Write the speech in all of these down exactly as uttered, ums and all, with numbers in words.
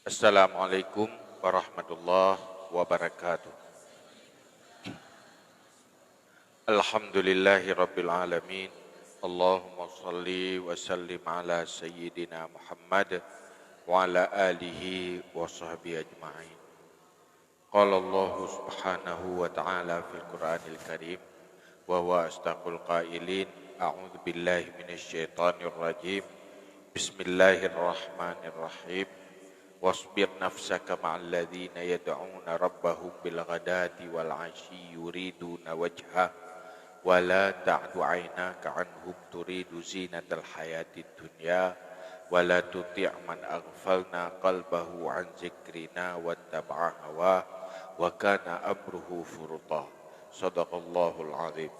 Assalamualaikum warahmatullahi wabarakatuh. Alhamdulillahi rabbil alamin. Allahumma salli wa sallim ala sayyidina Muhammad wa ala alihi wa sahbihi ajma'in. Qala Allahu subhanahu wa ta'ala fil Qur'anil Karim, wa huwa asdaqul qailin, a'udzu billahi minasy syaithanir rajim. Bismillahirrahmanirrahim. Wasbir nafsaka ma'al ladzina yad'una rabbahum bil ghadati wal 'ashyi yuriduna wajhah, wa la ta'du 'ainaka 'anhum turidu zinatal hayatid dunya, wa la tuti' man aghfalna qalbahu 'an dzikrina wattaba'a hawah, wa kana amruhu furuta. Shadaqallahul 'azim.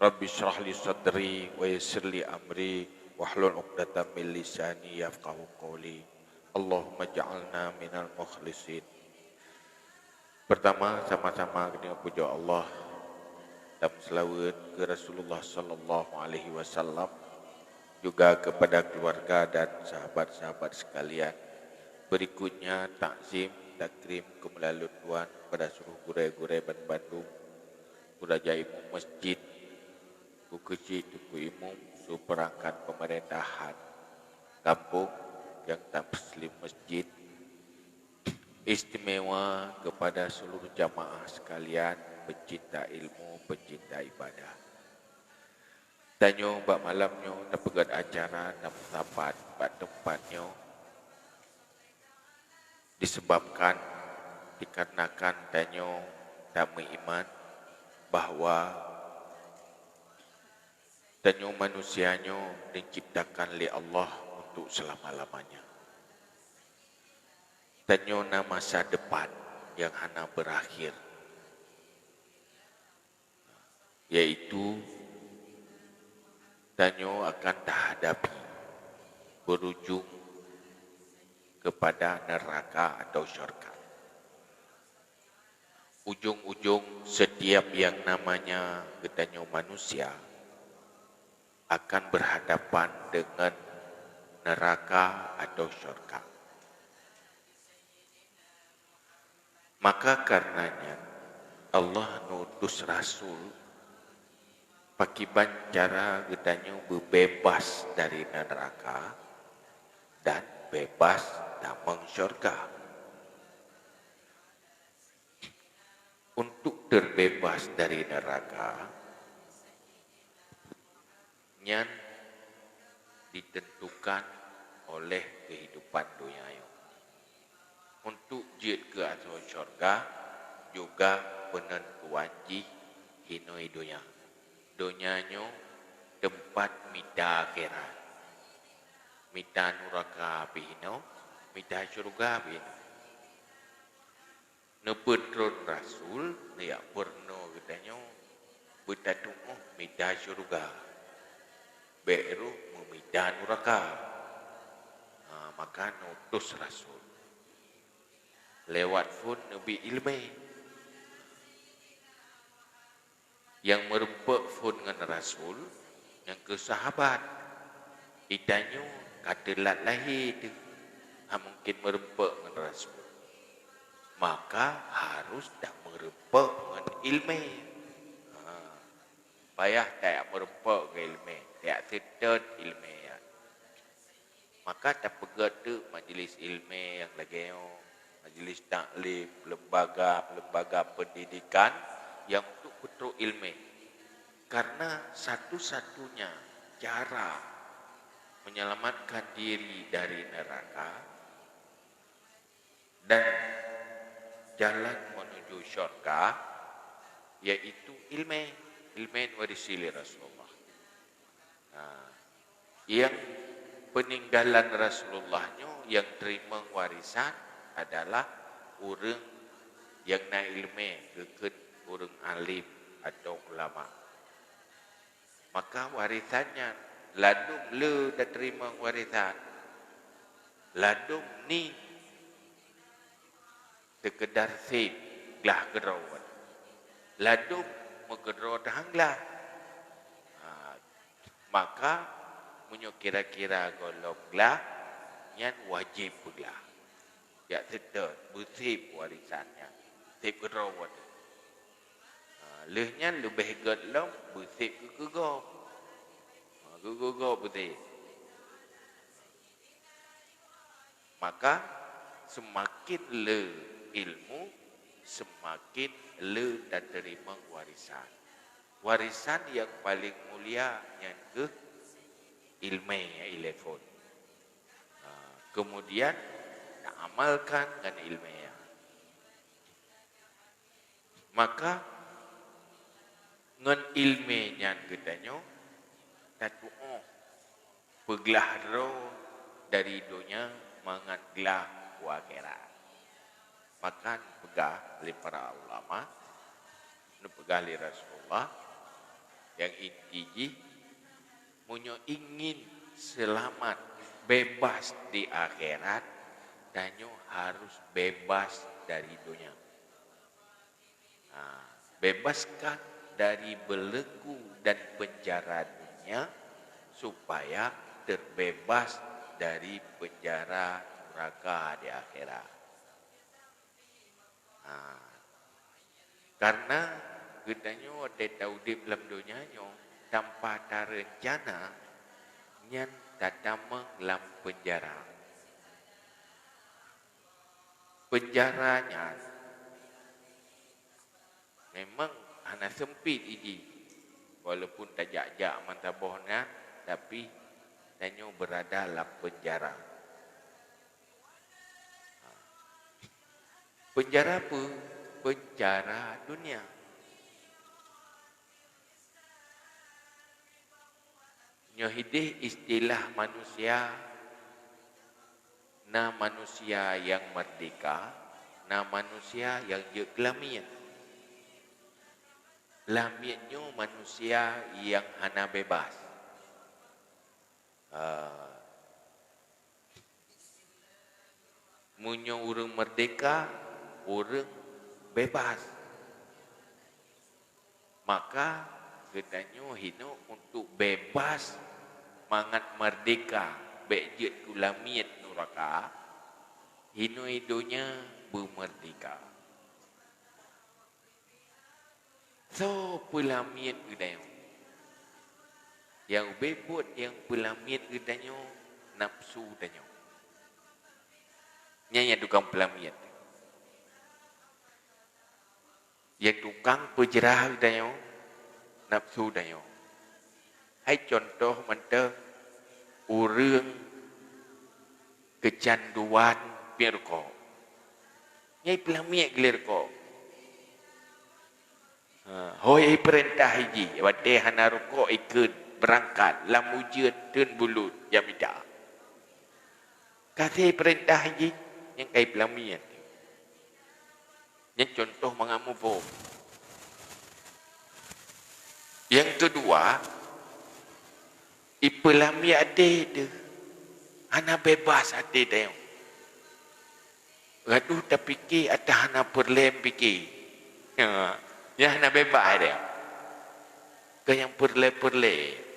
Rabbi shrah li sadri wa yassir li amri wahlul 'uqdatam min lisani yafqahu qawli. Allahumma ja'alna minal mukhlisin. Pertama, sama-sama keuneuk pujoe Allah dan seulaweuet keu Rasulullah sallallahu alaihi wasallam, juga kepada keluarga dan sahabat-sahabat sekalian. Berikutnya, takzim takrim keu meulalu tuan kepada seluruh gurée-gurée banmandum, gurée imum masjid, geukeusik teungku imum, su peurangkat peumeurintah gampông nyang tapeuslim masjid, istimewa kepada seluruh jamaah sekalian, pecinta ilmu, pecinta ibadah. Tanyoe bak malam nyoe tapeugét acara dan meusapat bak teumpat nyoe disebabkan, dikarenakan tanyoe tameuiman bahwa tanyoe manusia nyoe diciptakan lé Allah untuk selama-lamanya. Tanyoe na masa depan nyang hana beurakhir, yaitu tanyoe akan tahadapi, berujung kepada neraka atau syurga. Ujung-ujung setiap yang namanya geutanyoe manusia akan berhadapan dengan neraka atau syurga. Maka karenanya Allah ngutus rasul pakiban cara geutanyoe beubeubaih dari neraka dan beubaih tamong syurga. Untuk terbebas dari neraka, nyan ditentukan oleh kehidupan dunia nyoe. Untuk jeuet keu asoe syurga juga peunentuan jih inoi donya. Donya nyoe teumpat mita akhirat. Mita nuraka pih inoe, mita syurga pih inoe. Neupeutron rasul, neujak peurunoe geutanyoe beutatu'oh mita syurga, bék rôh meumita nuraka. Ha, maka neutus rasul. Lewat phon neubi iéleumé. Nyang meurumpok phon ngon rasul, nyang keu sahabat. Geutanyoe ka teulat lahé teuh, hana mungken meurumpok ngon rasul. Maka harus tameurumpok ngon iéleumé. Ha, payah tajak meurumpok ngon iéleumé, tajak seutôt iéleumé nyan. Maka tapeugét teuk majlis iéleumé nyang lagée nyoe, majlis taklim, lembaga-lembaga pendidikan nyang untuk peutrok iéleumé. Karena satu-satunya cara menyelamatkan diri dari neraka dan jalan menuju syurga, yaitu iéleumé, iéleumé nyang warisi lé Rasulullah. Nah, nyang peuninggalan Rasulullah nyoe nyang teurimong warisan adalah ureuëng nyang na iéleumé, geukheun ureuëng alim atau ulama. Maka warisan nyan ladum le tateurimong warisan, ladum ni seukeudar sép glah keudroe, ladum meukeudroe teuhang glah. Ha, maka meunyoe kira-kira gohlom glah, nyan wajéb peuglah. Jak seutôt, beusép warisan nyan. Sép keudroe watée. Ha, lheueh nyan leubeh gét lom, beusép keu keugok. Ha, keu keugok beusép. Maka, seumaken le ilmu, seumaken le tateurimong warisan. Warisan nyang paleng mulia nyan kheueh ileumé, ilée phon. Ha, keumudian taamalkan ngon ileumé nyan. Maka, ngon ileumé nyan geutanyoe tatuoh peuglah droe dari donya mangat glah u akhirat. Maka neupeugah lé para ulama, neupeugah lé Rasulullah, nyang inti jih, meunyoe ingin seulamat, bebas di akhirat, tanyoe harus bebas dari donya. Ha, bebaskan dari belenggu dan penjara dunia, supaya terbebas dari penjara nuraka di akhirat. Ha, karena geutanyoe watée taudeb lam donya nyoe tanpa tarencana, nyan tatamong lam penjara. Penjara nyan memang hana seumpit jih, walaupun tajak-jak meusaboh nyan, tapi tanyoe beurada lam penjara. Penjara peue? Penjara dunia. Nyoe hideh istilah manusia, na manusia nyang meurdeka, na manusia nyang jeuet keu lamiet. Lamiet nyoe manusia nyang hana bebas. Ah, meunyoe ureuëng meurdeka, ureuëng bebas. Maka geutanyoe hinoe untuk bebas mangat meurdeka, bék jeuet keu lamiet nuraka, hinoe donya beumeurdeka. Soe peulamiet geutanyoe? Nyang ubé buet nyang peulamiet geutanyoe nafeusu tanyoe. Nyan nyang tukang peulamiet. Nyang tukang peujeurah geutanyoe nafeusu tanyoe. Hai contoh mantong ureuëng keucanduan piep rukok. Nyan ipeulamiet geuh lé rukok. Ha, hôi ipeurintah jih, watée hana rukok ikheun beurangkat, lam ujeuen teun bulut jak mita. Ka ipeurintah jih, nyan ka ipeulamiet. Nyan contoh mangat muphom. Nyang keudua, ipeulamiet até teuh, hana bebas até tanyoe. Gadoh tapike atawa hana peureulée pike. Ya, nyan hana bebas tanyoe. Keu nyang peureulée-peureulée.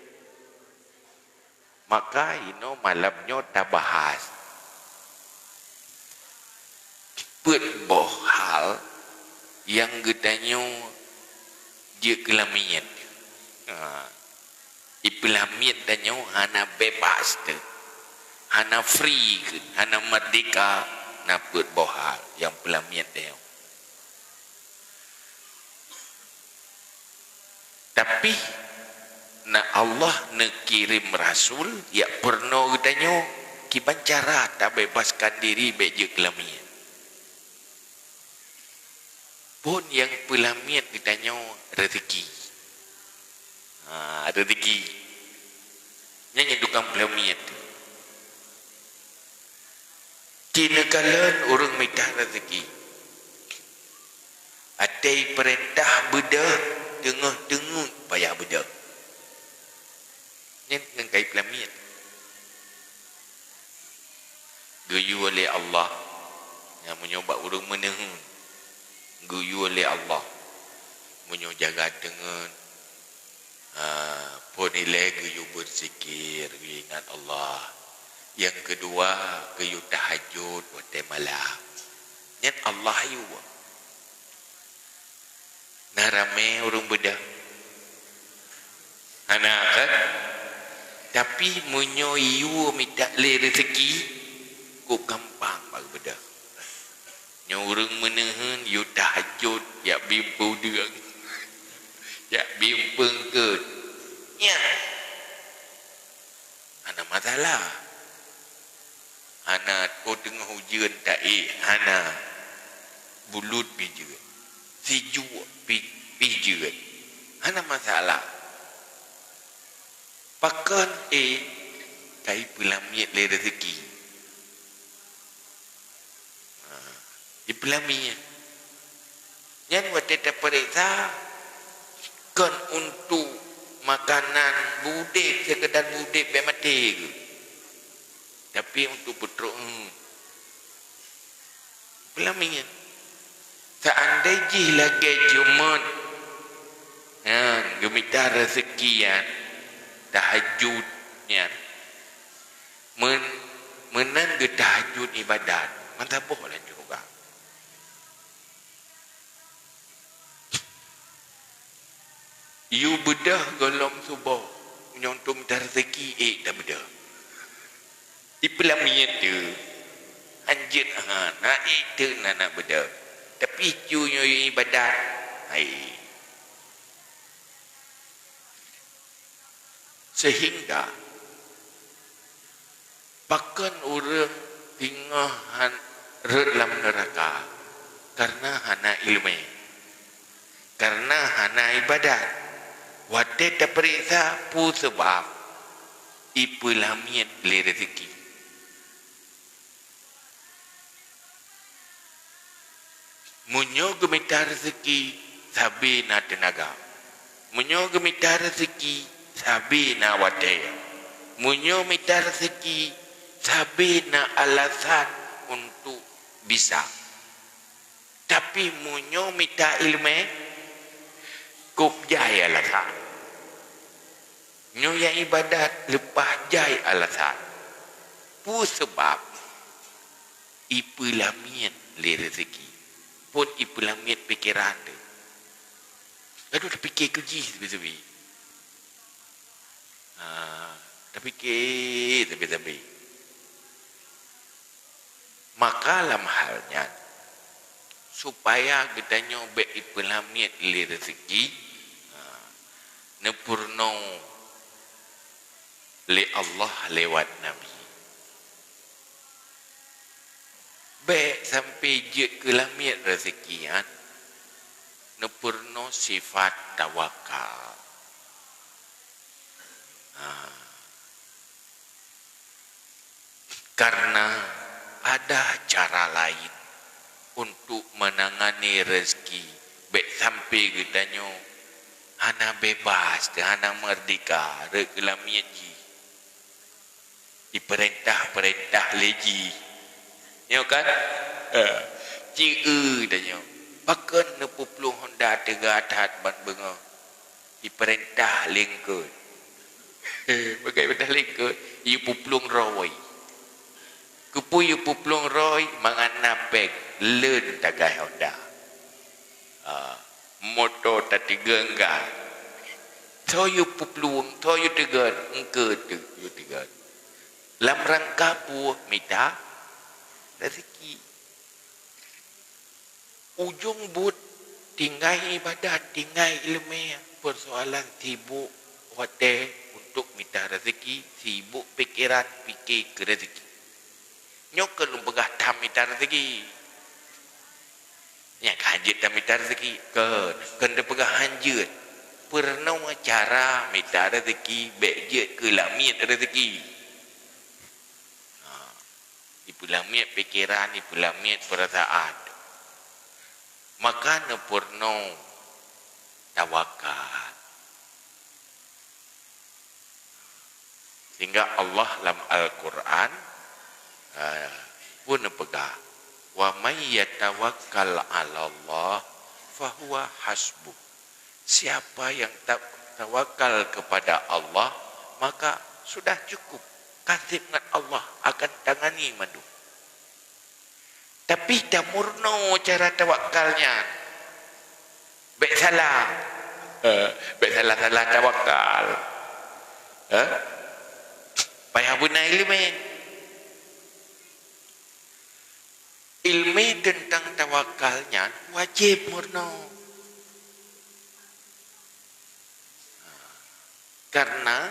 Maka inoe malam nyoe tabahas peuet boh hal nyang geutanyoe jeuet keu lamiet. Ha. Ipeulamiet tanyoe hana bebas teuh, hana free keuh, hana meurdeka, na peuet boh hal nyang peulamiet tanyoe. Tapi, na Allah neukirém rasul jak peurunoe geutanyoe kiban cara tabebaskan diri bék jeuet keu lamiet. Phon nyang peulamiet geutanyoe rezeki. Ha, rezeki. Nyan nyang tukang peulamiet. Ci neukalon ureuëng mita rezeki. Até ipeurintah beudôh, teungoh teungeut payah beudôh. Nyan ngon kai peulamiet. Geuyue lé Allah, nyan meunyoe bak ureuëng meuneuheun. Geuyue lé Allah, meunyoe jaga teungeut, ah, phon ilée geuyue beuzikir, geuyue ingat Allah. Nyang keudua, geuyue tahajud watée malam. Nyan Allah yue. Na ramé ureuëng beudôh? Hana kan? Tapi meunyoe yue mita lé rezeki, kok gampang bak beudôh. Nyoe ureuëng meuneuheun yue tahajud, jak bimpeue udeueng, jak bimpeue eungkôt. Nyan hana masalah. Hana, oh, teungoh ujeuen taék, hana. Bulut pih jeuet, sijuek pih, pih jeuet, hana masalah. Pakon ék ka ipeulamiet lé rezeki? Ha, ipeulamiet. Nyan watée tapeuriksa kon untuk makanan beudeb, seukeudar beudeb bék maté geuh, tapi untuk peutrok, hmm, peulamiet. Seandai jih lagée Jumat nyan geumita rezeki nyan, tahajud nyan, men-, meunan geutahajud ibadat, meusaboh lam syeuruga. Yue beudôh gohlom suboh, nyoe untuk mita rezeki ék tabeudôh. Ipeulamiet teuh, hanjeuet hana ék teuh na, na beudôh. Tapi cu nyoe ibadat, hai. Sehingga pakon ureuëng teungoh han-, rhot lam neuraka? Kareuna hana iéleumé, kareuna hana ibadat. Watée tapeuriksa peue seubab, ipeulamiet lé rezeki. Meunyoe geumita rezeki, sabe na teunaga. Meunyoe geumita rezeki, sabe na watée. Meunyoe mita rezeki, sabe na alasan untuk bisa. Tapi meunyoe mita iéleumé, kôb jai alasan. Nyoe nyang ibadat leupah jai alasan. Peue seubab? Ipeulamiet lé rezeki, phon ipeulamiet pikeran teuh. Lalu tapike keu jih sabe-sabe. Ha, tapike sabe-sabe. Maka lam hal nyan, supaya geutanyoe bék ipeulamiet lé rezeki, ha, neupeurunoe lé Allah lewat Nabi. Bék sampoe jeuet keu lamiet rezeki nyan, neupeurunoe sifat tawakal. Ha. Karena ada cara lain untuk menangani rezeki, bék sampoe geutanyoe hana bebas, hana merdeka, rhot keu lamiet jih. Ipeurintah-peurintah lé jih. Nyoe kan? Eh, ci-e tanyoe. Pakon neupeuplueng honda teuga that ban beungoh? Ipeurintah lé eungkôt. Bagaih peurintah lé eungkôt, ipeuplueng roi. Keupeue ipeuplueng roi? Mangat na péng, leuen tagaih honda. Ah, moto tateugeun gas. Soe yue peuplueng, soe yue teugeun, eungkôt teuh yue teugeun. Lam rangka peue? Mita rezeki. Ujong buet tinggai ibadat, tinggai iéleumé, peusoalan sibok watée untuk mita rezeki, sibok pikeran pike keu rezeki. Nyoe keuneuk peugah that mita rezeki. Nyang ka hanjeuet that mita rezeki, kön, kön teupeugah hanjeuet. Peurunoe cara mita rezeki bék jeuet keu lamiet rezeki. Ha, ipeulamiet pikeran, ipeulamiet peurasaan. Maka neupeurunoe tawakal. Sehingga Allah lam Al-Quran, eh, pun neupeugah, "Wa may yatawakkal 'alallah fahuwa hasbuh." Siapa yang ta-, tawakal kepada Allah, maka sudah cukup. Ka sép ngon Allah akan tangani mandum. Tapi tamurno cara tawakal nyan. Bék salah. Eh, bék salah-salah tawakal. Eh? Payah beuna ileumé. Ileumé teuntang tawakal nyan wajéb murno. Karena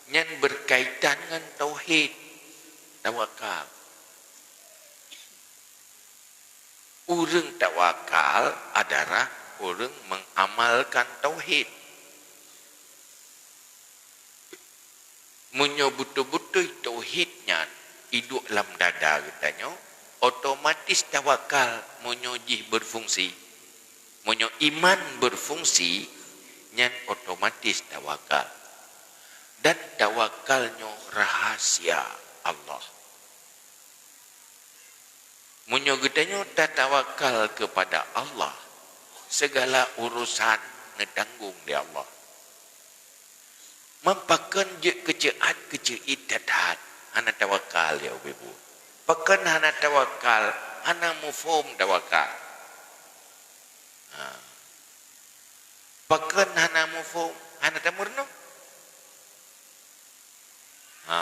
nyan berkaitan ngon tauhid, tawakal. Ureuëng tawakal adalah ureuëng mengamalkan tauhid. Meunyoe beutôi-beutôi tauhid nyan iduek lam dada geutanyoe, otomatis tawakal meunyoe jih berfungsi. Meunyoe iman berfungsi, nyan otomatis tawakal. Dan tawakal nyoe rahasia Allah. Meunyoe geutanyoe tatawakal kepada Allah, segala urusan neutanggong lé Allah. Man pakon jeuet keuceuat keuceuit that-that, hana tawakal ya ubé bu. Pakon hana tawakal, hana muphom tawakal. Ha. Pakon hana muphom, hana tamurno. Ha.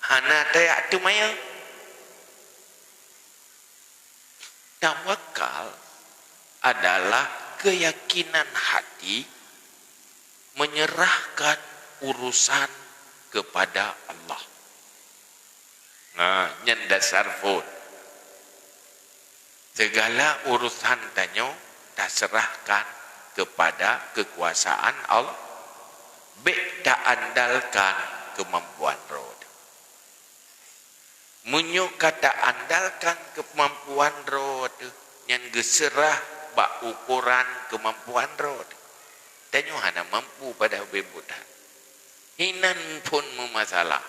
Hana tajak teumanyong. Tawakal adalah keyakinan hati menyerahkan urusan kepada Allah. Nah, nyan dasar phon. Segala urusan tanyoe taserahkan kepada kekuasaan Allah. Bék taandalkan kemampuan droe. Meunyoe ka taandalkan keumampuan droe teuh, nyan geuseurah bak ukoran keumampuan droe teuh. Tanyoe hana mampu padahai ubé buet that. Hinan phon meumasalah.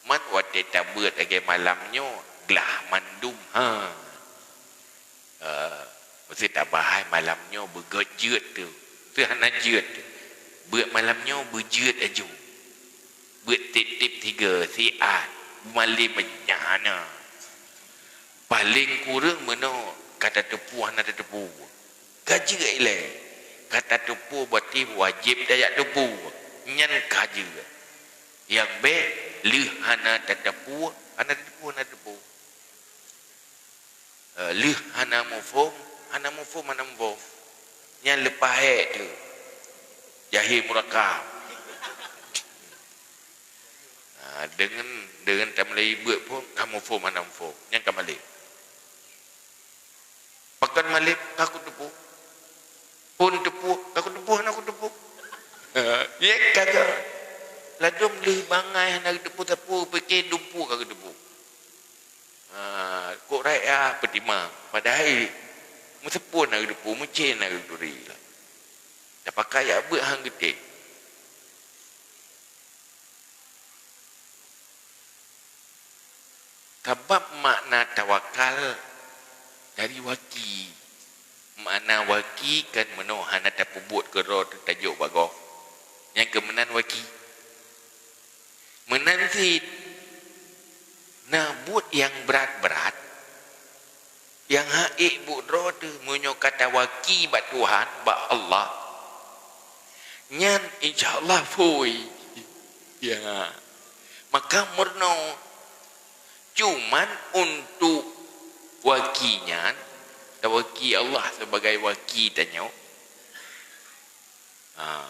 Man watée tabeuet lagée malam nyoe, glah mandum, ha. Eh, meusti tabahai malam nyoe beugét jeuet teuh. Teuh hana jeuet teuh. Beuet malam nyoe beujeuet laju. Beuet tieb-tieb tiga, siat, malém nyan na. Paleng kureueng meunoe ka tateupeue hana tateupeue. Ka jeuet ilée. Ka tateupeue berarti wajéb tajak teupeue. Nyan ka jeuet. Nyang bék lheueh hana tateupeue, hana tateupeue, hana tateupeue. Eh, lheueh hana muphom, hana muphom, hana muphom. Nyan leupah hék teuh. Jahé murakab. Ha, deungon, deungon tameulai beuet phon, ka muphom hana muphom. Nyan ka malém. Pakon malém, ka kuteupeue. Phon teupeue, ka kuteupeue, hana kuteupeue. Ha, ya ka ka. Ladôm lheueh bangai hana geuteupeue sapeue, pike dumpeue ka geuteupeue. Ha, kok rakyat peutimang. Padahai meuseupôt na geuteupeue, meucen na geuturi. Tapakai jak beuet han geutem. Sabab makna tawakal dari waki. Makna waki kan meunoe hana tapeubuet keudroe teuh tajok bak gob. Nyang keu meunan waki. Meunan cit na buet nyang brat-brat, nyang hak ék buet droe teuh meunyoe ka tawaki bak Tuhan, bak Allah, nyan insya Allah phôi. Ya. Maka meurunoe. Cuman untuk waki nyan, tawaki Allah sebagai waki tanyoe, ha,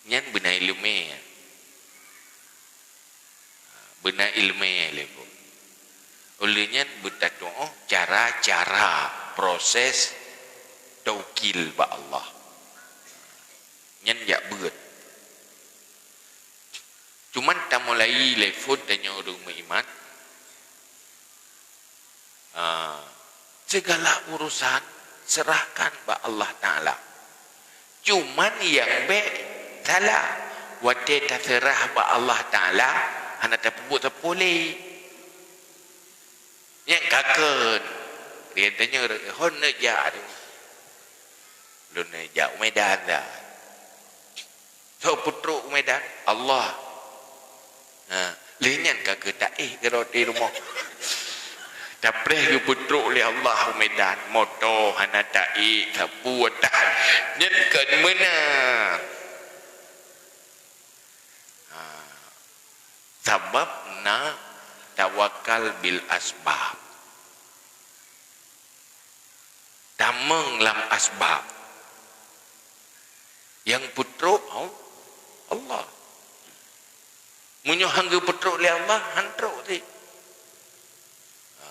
nyan beuna ileumé. Beuna ileumé lé bu. Ulée nyan beutatuoh cara-cara proses taukil bak Allah. Nyan jak beuet. Cuman tamulai lé phon tanyoe ureuëng meuiman. Ah, segala urusan serahkan bak Allah Taala. Cuman nyang bék salah, watée taseurah bak Allah Taala, hana tapeubuet sapeue lé. Nyang ka kheun, dia tanya, "Hon neujak?" "Lôn neujak u Medan dah." "Soe peutrok u Medan?" "Allah." Ha, lheueh nyan ka geutaéh keudroe di rumoh. Tapreh geupeutrok lé Allah u Medan, moto hana taék, sapeue tan. Nyan kon meunan. Ha. Sabab na tawakal bil asbab. Tamong lam asbab. Nyang peutrok, oh, Allah. Meunyoe han geupeutrok lé Allah, han trok cit. Ha.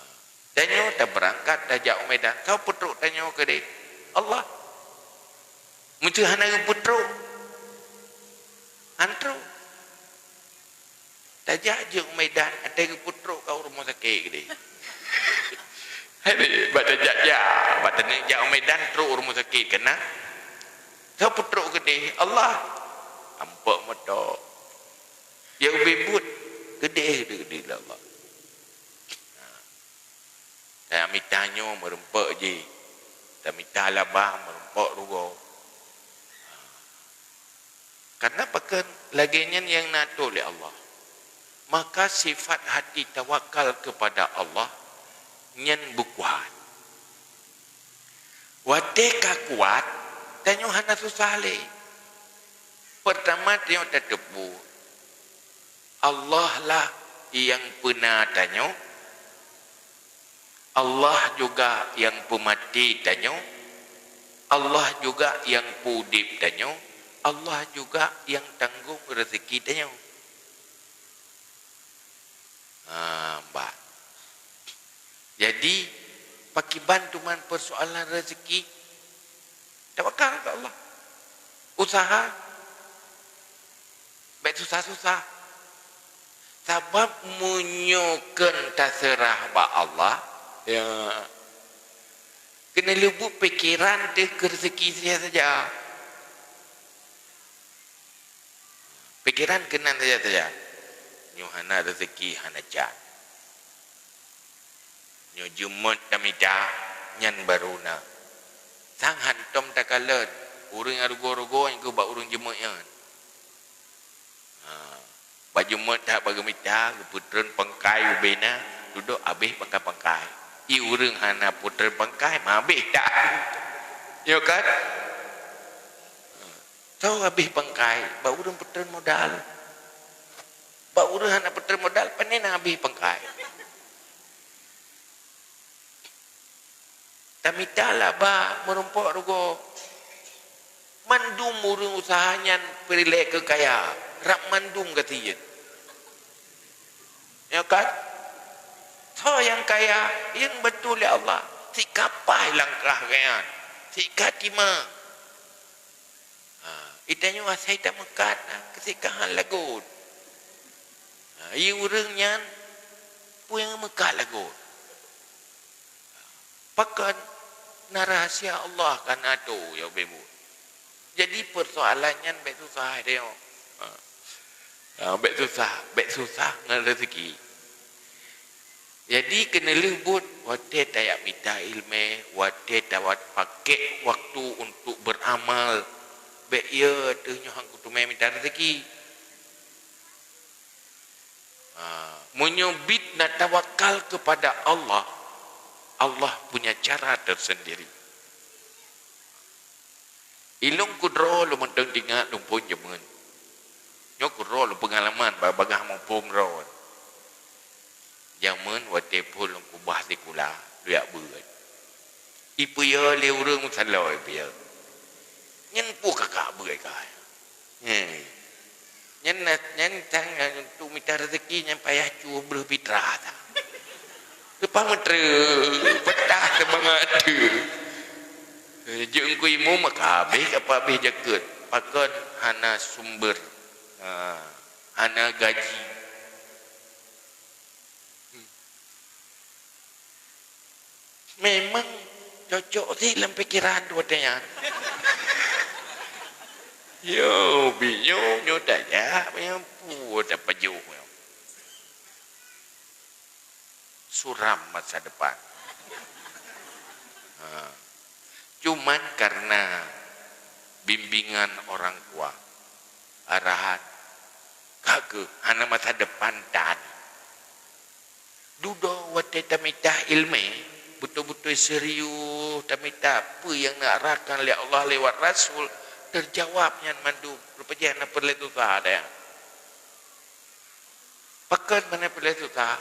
Tanyoe tabeurangkat tajak u Medan, soe peutrok tanyoe keudeh? Allah. Meunyoe hana geupeutrok, han trok. Tajak jeuet u Medan, até geupeutrok ka u rumoh sakét keudeh. Hai, bak tajak jak, bak taneuk jak u Medan trok u rumoh sakét keunan. Soe peutrok keudeh? Allah. Ampok meutok. Ya ubé buet keudeh, keudeh lé Allah. Nah. Tamita nyoe meurumpok jih. Tamita laba meurumpok rugoe. Karena pakon lagée nyan nyang na tuléh lé Allah. Maka sifat hati tawakal kepada Allah nyan beukuat. Watée ka kuat, tanyoe hana susah lé. Pertama, tanyoe tateupeue, Allah lah nyang peuna tanyoe, Allah juga nyang peumaté tanyoe, Allah juga nyang peuudeb tanyoe, Allah juga nyang tanggong reuzeki tanyoe. Ha, bah. Jadi, pakiban teuma persoalan reuzeki, tawakal keu Allah. Usaha, bék susah-susah. Sabab meunyoe kon taseurah bak Allah, ya, keuneulheueh buet pikeran teuh keu reuzeki saja-saja. Pikeran keunan saja-saja. Nyoe hana reuzeki, hana jan. Nyoe jeumot tamita, nyan barô na. Sang hantom takalon, ureuëng nyang rugoe-rugoe nyan keuh bak ureuëng jeumot nyan. Ha, bak jeumot that bak geumita, geupeutreun pangkai ubé na, dudoe abéh pangkai-pangkai. Ie ureuëng hana peutreun pangkai, ma abéh that. Nyo kan? Soe abéh pangkai, bak ureuëng peutreun modal. Bak ureuëng hana peutreun modal, pane na abéh pangkai. Tamita laba meurumpok rugoe. Mandum ureuëng usaha nyan peurilée keu kaya, rab mandum gasien. Ya kan? Soe nyang kaya, nyang bantu lé Allah. Sikapai langkah geuhnyan, sikatima. Ha, geutanyoe asai tameukat na, keu sikahan lagot. Ha, ie ureuëng nyan peue nyang meukat lagot. Pakon na rahsia Allah ka na atô, ya ubé buet. Jadi persoalan nyan bék susah tanyoe. Ha. Ha, bék susah, bék susah ngon reuzeki. Jadi keuneulheueh buet watée tajak mita iéleumé, watée tawat pakék waktu untuk beuramal, bék ie teuh nyoe han kuteumé mita reuzeki. Ha, meunyoe biet na tawakal kepada Allah, Allah punya cara tersendiri. Ilôn keudroe lôn mantong teuingat lôn phon jameun. Nyoe keudroe lôn peungalaman ba-, bagaih muphom droe. Jameun watée phon lôn keubah sikula, lôn jak beuet. Ipeuyö lé ureuëng meusalôi ipeuyö. Nyan peue kakak beuet kai. He. Nyan na, nyan tan, eh, untuk mita reuzeki nyan payah cue breuh fitrah tan. Leupah meutreu, peutah teumangat teu. Eh, jeuet keu imum maka habéh, apa habéh jakeuet. Pakon hana sumber. Ha, hana gaji. Memang cocok sih lam pikiran tu watée nyan. Yo, binyo nyo tajak, nyang pue tapajoh. Suram masa depan. Ha. Cuman karena bimbingan orang tua, arahan, ka keuh hana masa depan tan. Dudoe Watée tamita iéleumé, beutôi-beutôi serius tamita peue nyang neuarahkan lé Allah lewat rasul, teujaweueb nyan mandum. Rupajih hana peureulée susah deh. Pakon hana peureulée susah?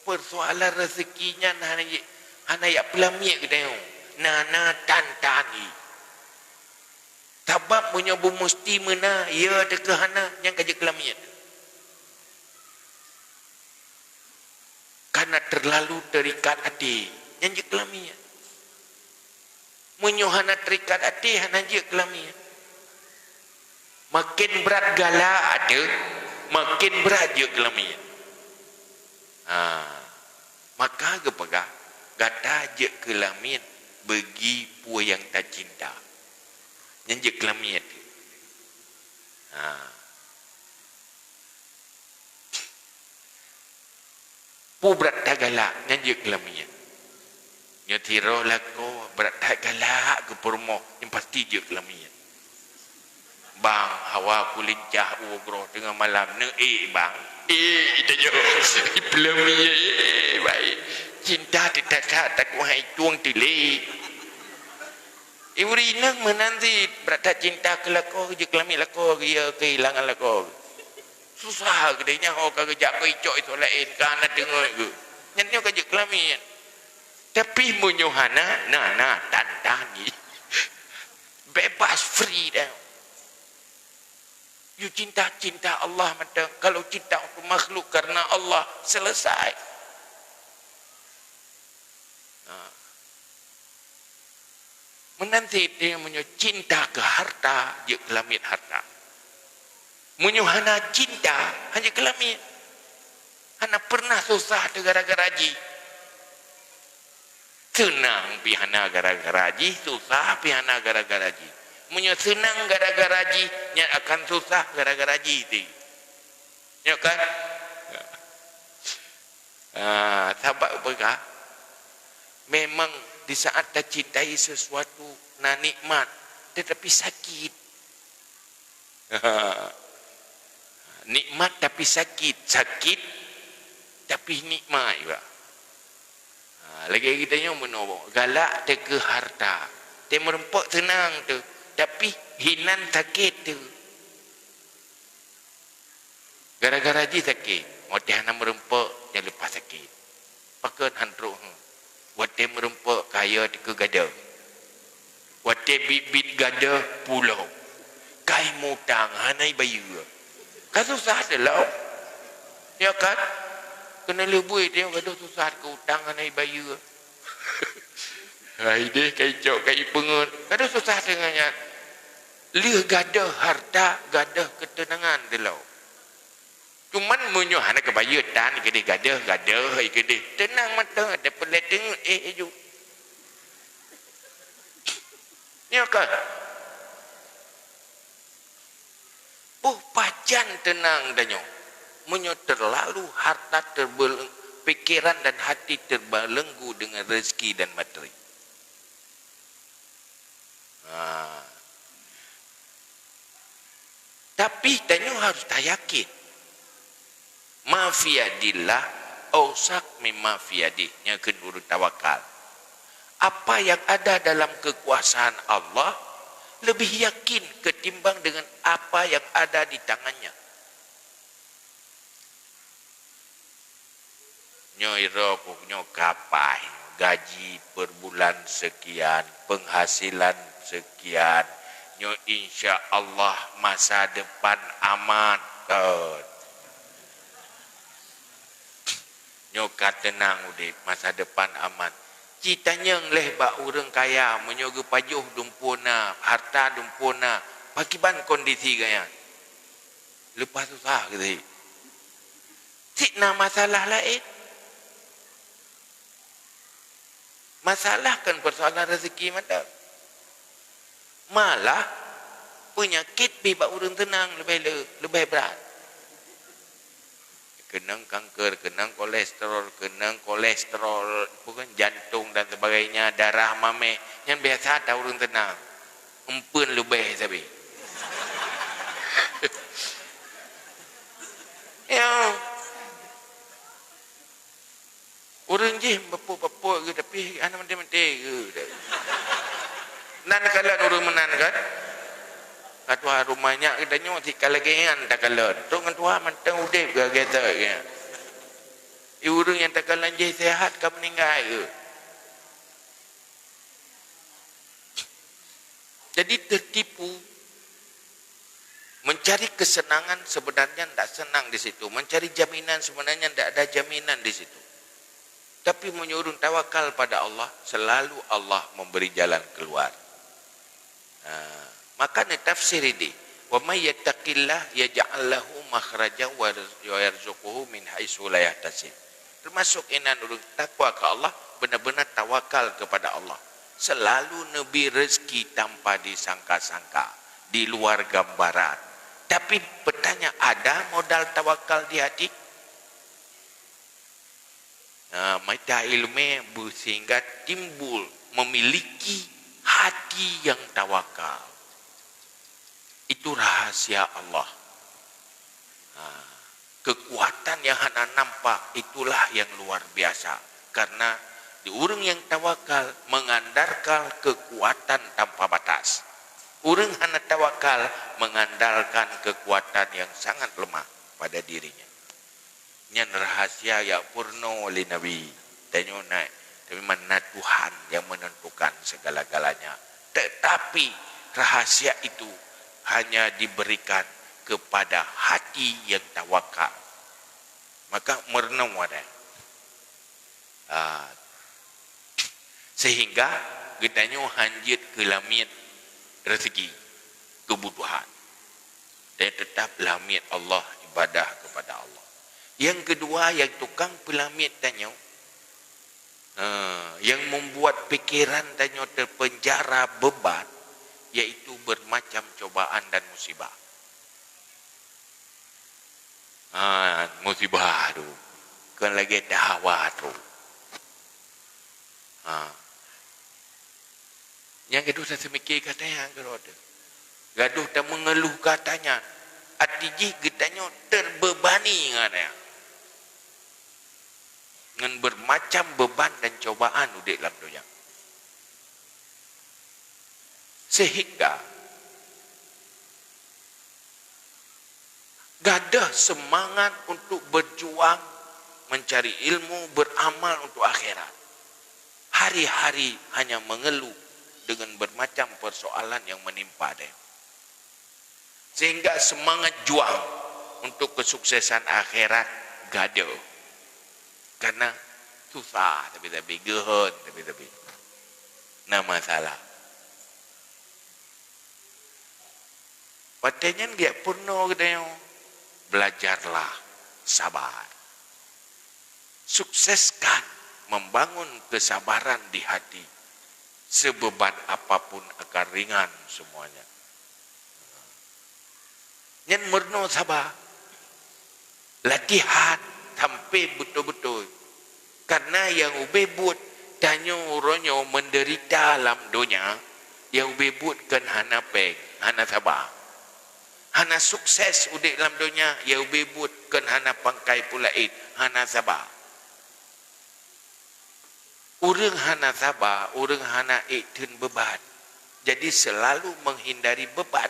Peusoalan rezeki nyan hana ji-, hana jak peulamiet geutanyoe. Na, na, tan, tan jih. Sabab meunyoe beumusti meunan, ya teuka hana, nyan ka jeuet keu lamiet. Karena terlalu terikat até, nyan jeuet keu lamiet. Meunyoe hana terikat até, hana jeuet keu lamiet. Makin brat galak até, makin brat jeuet keu lamiet. Ha, maka geupeugah, gata jeuet keu lamiet bagi peue nyang tacinta. Nyan jeuet keu lamiet. Ha. Peue brat that galak, nyan jeuet keu lamiet. Nyoe sidroe lakoe brat that galak geupeurumoh, nyan pasti jeuet keu lamiet. Bang, hawa kulincah uroe teungoh malam, neuék bang. Ék, tanyoe. Peulamiet, ék, baik. Cinta teutatap takuhai tueng tilék. Ibu inong meunan cit, brat that cinta keu lakoe, jeuet keu lamiet lakoe, ya keuhilangan lakoe. Susah geude nyan ho ka geujak keu icok isoe laén, ka hana teungeut geuh. Nyan nyoe ka jeuet keu lamiet. Tapi meunyoe hana, na, na, tan, tan jih. Bebas, free dah. You cinta, cinta Allah mantong. Kalau cinta untuk makhluk karena Allah, selesai. Ha. Meunan cit meunyoe cinta keu harta, jeuet keu lamiet harta. Meunyoe hana cinta, hana jeuet keu lamiet. Hana pernah susah teuh gara-gara jih. Seunang pih hana gara-gara jih, susah pih hana gara-gara jih. Meunyoe seunang gara-gara jih, nyan akan susah gara-gara jih teuh. Ya kan? Ah, sabab peugah, memang di saat tacintai sesuatu na nikmat, tetapi sakit. Nikmat tapi sakit, sakit tapi nikmat juga. Ha, lagée geutanyoe meunoe, galak teuh keu harta, teumeureumpok seunang teuh, tapi hinan sakét teuh. Gara-gara jih sakét, watée hana meureumpok, nyan leupah sakét. Pakon han trok, hmm. Watée meureumpok, kayée teuh keu gadôh. Watée biet-biet gadôh pulo, kai mutang hana ibayeue. Ka susah teuh lom. Ya kan? Keuneuk lheueh bui teuh gadôh susah keu utang hana ibayeue. Hai deh, kai cok, kai peungeut. Gadôh susah teuh ngon nyan. Lheueh gadôh harta, gadôh keuteunangan teuh lom. Cuman meunyoe hana kabayeue tan, keudeh gadôh, gadôh, keudeh teunang mantong, ada peulét teungeut, eh, eh, ju. Nyoe kan? Boh pajan teunang tanyoe, meunyoe terlalu harta terbel-, pikiran dan hati terbelenggu dengan rezeki dan materi. Ha. Tapi tanyoe harus tayakin, ma fi yadillah ausak mimma fi yadih, nyan keuh ureuëng tawakal. Apa yang ada dalam kekuasaan Allah lebih yakin ketimbang dengan apa yang ada di tangannya. Nyoe iroh ku nyoe kapai, gaji per bulan sekian, penghasilan sekian. Nyoe insya Allah masa depan aman. Kon. Nyoe ka teunang udeb, masa depan aman. Ci tanyong leh bak ureuëng kaya, meunyoe geupajoh dumpeue na, harta dumpeue na, pakiban kondisi gaya? Leupah susah geuh. Cit na masalah laén. Masalah kon peusoalan rezeki mantong. Malah, peunyakét pih bak ureuëng teunang leubeh le-, leubeh brat. Keunong kanker, keunong kolesterol, keunong kolesterol, bukan jantung dan sebagainya, darah mameh, nyan biasa that ureuëng teunang. Empeuen leubeh sabe. Ya. Ureuëng jih bapok-bapok geuh, tapi hana maté-maté geuh. Nan kalon ureuëng meunan kan? Ka tuha rumoh nyak geutanyoe si ka lagée nyan takalon. Trok ngon tuha mantong udeb geuh, geuh, geuh. Di ureuëng nyang takalon jih sehat ka meuninggai geuh. Jadi tertipu. Mencari kesenangan sebenarnya ndak senang di situ. Mencari jaminan sebenarnya ndak ada jaminan di situ. Tapi meunyoe ureuëng tawakal pada Allah, selalu Allah memberi jalan keluar. Nah, makanya tafsir ini, "Wa may yattaqillah yaj'al lahu makhrajan wa yarz-, wa yarzuqhu min haitsu la yahtasib." Termasuk inan ureuëng takwa ke Allah, benar-benar tawakal kepada Allah. Selalu neubri rezeki tanpa disangka-sangka, di luar gambaran. Tapi pertanyaan, ada modal tawakal di hati? Nah, mata iéleumé beuh sehingga timbul memiliki hati yang tawakal. Itu rahasia Allah. Ha, kekuatan yang hana nampak itulah yang luar biasa. Karena di ureuëng yang tawakal mengandalkan kekuatan tanpa batas. Ureuëng hana tawakal mengandalkan kekuatan yang sangat lemah pada dirinya. Nyan rahasia nyang peurunoe lé Nabi. Tanyoe na, tapi mana Tuhan yang menentukan segala-galanya. Tetapi rahasia itu hanya diberikan kepada hati yang tawakal. Maka meurunoe ada. Ah, sehingga geutanyoe hanjeuet keu lamiet rezeki, kebutuhan. Dan tetap lamiet Allah, ibadah kepada Allah. Yang kedua, yang tukang peulamiet tanyoe, eh, yang membuat pikiran tanyoe terpenjara beban, yaitu bermacam cobaan dan musibah. Ha, musibah tu. Kon lagée tahawa tu. Ha. Nyang gadoh taseumiké gata nyan keudroe teuh. Gadoh tameungeuluh gata nyan. Até jih geutanyoe terbebani ngon nyan. Ngon bermacam beban dan cobaan udeb lam donya. Sehingga gadoh seumangat untuk berjuang mencari ilmu, beramal untuk akhirat. Hari-hari hanya mengeluh dengan bermacam persoalan yang menimpa dia. Sehingga seumangat juang untuk kesuksesan akhirat gadoh. Karena susah tapi-tapi, geuhon tapi-tapi. Na masalah. Watée nyan geujak peurunoe geutanyoe, belajarlah sabar. Sukseskan membangun kesabaran di hati. Sebeban apapun akan ringan semuanya. Nyan meurunoe saba. Latihan sampai beutôi-beutôi. Karena nyang ubé buet tanyoe uroe nyoe menderita lam donya, nyang ubé buet kon hana péng, hana saba. Hana sukses udeb lam donya, nyang ubé buet kon hana pangkai peue laén, hana saba. Ureuëng hana saba, ureuëng hana ék theun beuban. Jadi selalu menghindari beban.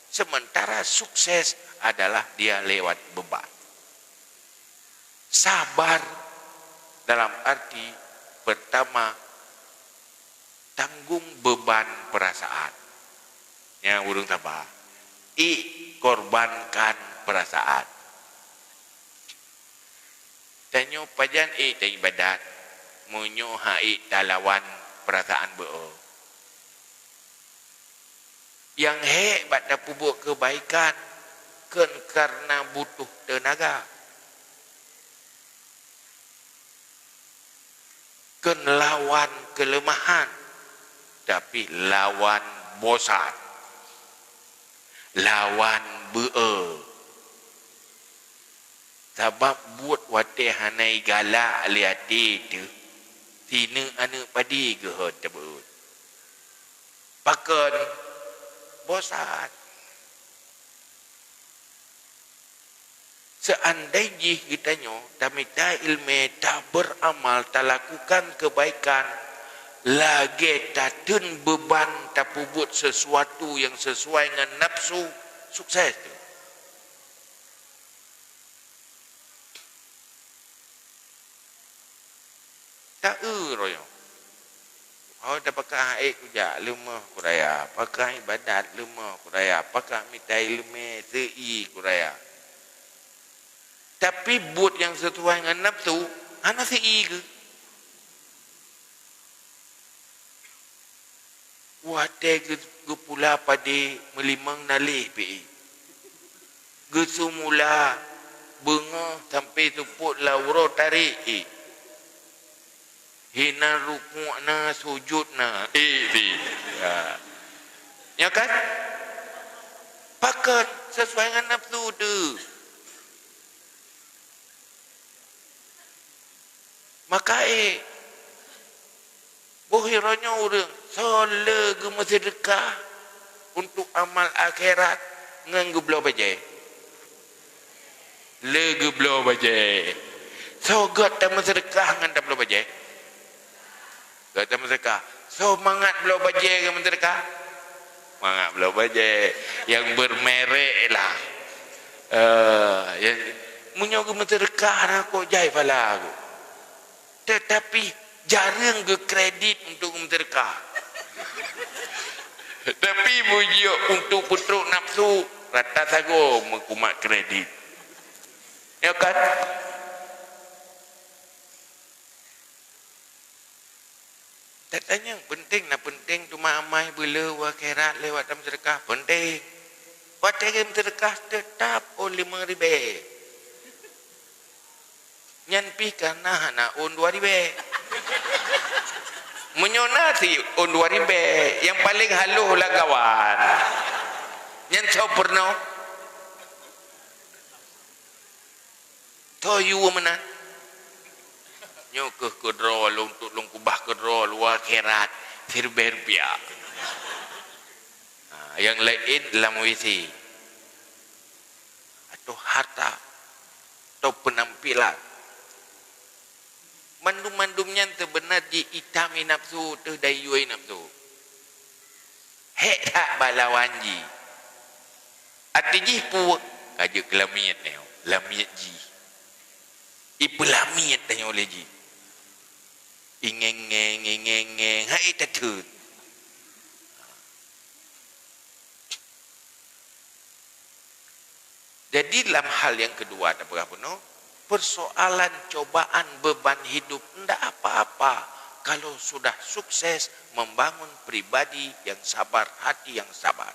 Sementara sukses adalah dia lewat beban. Sabar dalam arti pertama, tanggung beban perasaan. Nyang ureuëng saba, ék korbankan perasaan. Tanyoe pajan ék taibadat, meunyoe han ék talawan perasaan beu-o. Nyang hék bak tapeubuet keubaikan kon kareuna butuh teunaga. Kon lawan keuleumahan, tapi lawan bosan, lawan beu-o. Sabab buet watée hana igalak lé até teuh, sineuk aneuëk padé geuhon tabeuet. Pakon? Bosan. Seandai jih geutanyoe tamita iéleumé, taberamal, talakukan keubaikan, lagée tateun beuban tapeubuet seusuatu nyang sisuai ngon nafeusu, sukses teuh. Ta-eu royong. Oh, tapakat han ék kujak, leumoh kuraya. Pakat ibadat, leumoh kuraya. Pakat mita iéleumé, seu-i kuraya. Tapi buet nyang sisuai ngon nafeusu, hana seu-i geuh. Watée geu-, geupula padé meulimong na lé pi. Geuseumula beungoh sampoe seupôt lam uroe tarek, eh. Hinan rukuk na, sujut na, eh, pi. Ya. Ya kan? Pakon sesuai ngon nafeusu teuh. Maka, eh, boh uroe nyoe ureuëng soe le geumeuseudeukah untuk amal akhirat ngon geubloe bajée? Le geubloe bajée. Soe gét tameuseudeukah ngon tabloe bajée? Gét tameuseudeukah. Soe mangat bloe bajée geumeuseudeukah? Mangat bloe bajée. Nyang bermerek lah. Eh, ya, meunyoe geumeuseudeukah na kok jai phala geuh. Tetapi jareueng geukredit untuk meuseudeukah. Tapi meujiyok untuk peutrok nafeusu, rata sagoe meukumat kredit. Ya kan? Tatanyong, penting na penting teuma amai beuleu u akhirat lewat tameuseudeukah? Penting. Watée geumeuseudeukah teutap ôn limong ribée. Nyan pih kana hana ôn dua ribée. Meunyoe na si ôn dua ribée, nyang paleng haloh lagawan. Nyan soe peurunoe? Soe yue meunan? Nyoe keuh keudroe lôn, untuk lôn keubah keudroe u akhirat, siribée rupiah. Ha, nyang laén lam W C. Atau harta, atau peunampilan. Mandum-mandum nyan seubeuna jiitam i nafeusu teuh dan iyue i nafeusu. Hék that bak lawan jih. Até jih peue? Ka jeuet keu lamiet nyoe, lamiet jih. Ipeulamiet tanyoe lé jih. Ingeng-ngeng, ingeng-ngeng, hai tateun. Jadi, lam hal nyang keudua tapeugah bunoe, persoalan cobaan beban hidup ndak apa-apa kalau sudah sukses membangun pribadi yang sabar, hati yang sabar.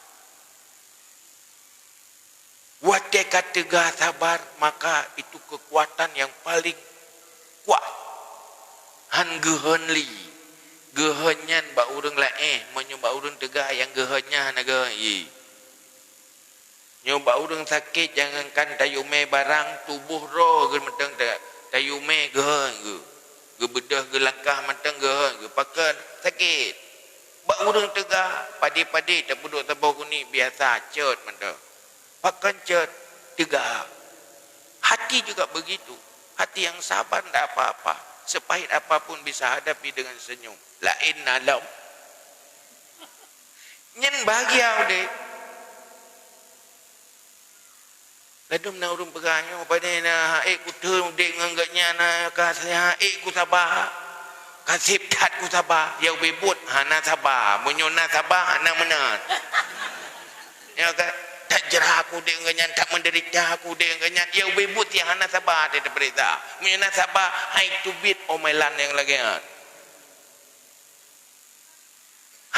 Watée ka teuga sabar, maka itu keukuatan nyang paleng kuat. Han geuhon lé. Geuhon nyan bak ureuëng laén, meunyoe bak ureuëng teuga nyang geuhon nyan hana geuhon lé. Nyoe bak ureuëng sakét, jangankan tayue mé barang, tuboh droe geuh mantong ta-, tayue mé geuhon geuh. Geubeudôh geulangkah mantong geuhon geuh. Pakon? Sakét. Bak ureuëng teuga, padé-padé tapeuduek saboh guni biasa, cot mantong. Pakon cot? Teuga. Hati juga begitu. Hati yang sabar ndak apa-apa. Sepahit apapun bisa hadapi dengan senyum. Laén na lom. Nyan bahagia udeb. Ladum na ureuëng peugah nyoe, padahai na hak ék kuteun udeb ngon geuhnyan, na ka hak ék kusaba. Ka seb that kusaba, ya ubé buet hana saba. Meunyoe na saba, hana meunan. Ya kan? That jeurah aku udeb ngon geuhnyan, that meudeurita aku udeb ngon geuhnyan. Ya ubé buet nyang hana saba, dia teupeuriksa. Meunyoe na saba, hai teubiet omelan nyang lagée nyan.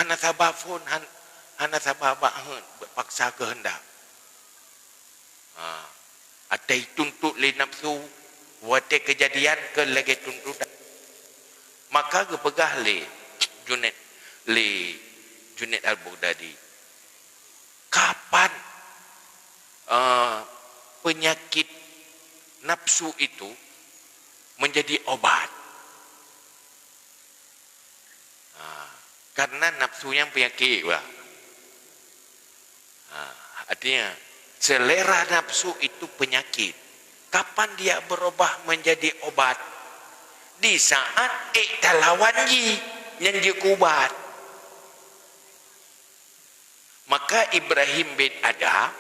Hana saba phon, han-, hana saba bak heuet, paksa keuheundak. Ha. Atai tuntot lé nafeusu, watée keujadian keu lagée tuntotan. Maka geupeugah lé Junaid, lé Junaid Al-Baghdadi, kapan, eh, penyakit nafsu itu menjadi obat? Ha, karena nafsu nyang penyakit, bah. Ha, artinya, selera nafsu itu penyakit. Kapan dia berubah menjadi obat? Di saat ék talawan jih nyang jeuet keu ubat. Maka Ibrahim bin Adham,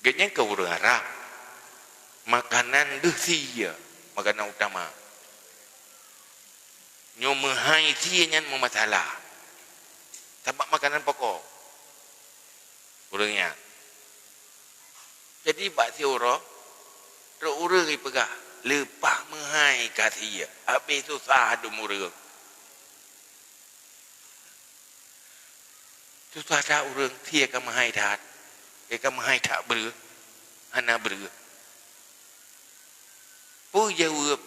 geuhnyan keu ureuëng Arab, makanan deuh sie, makanan utama. Nyoe meuhai sie nyan meumasalah. Sabab makanan pokok ureuëng nyan. Jadi bak siuroe, trok ureuëng jipeugah, "Leupah meuhai ka sie, habéh susah dum ureuëng." Susah that ureuëng, sie ka meuhai that. Sie ka meuhai that breueh, hana breueh. Peue jaweueb?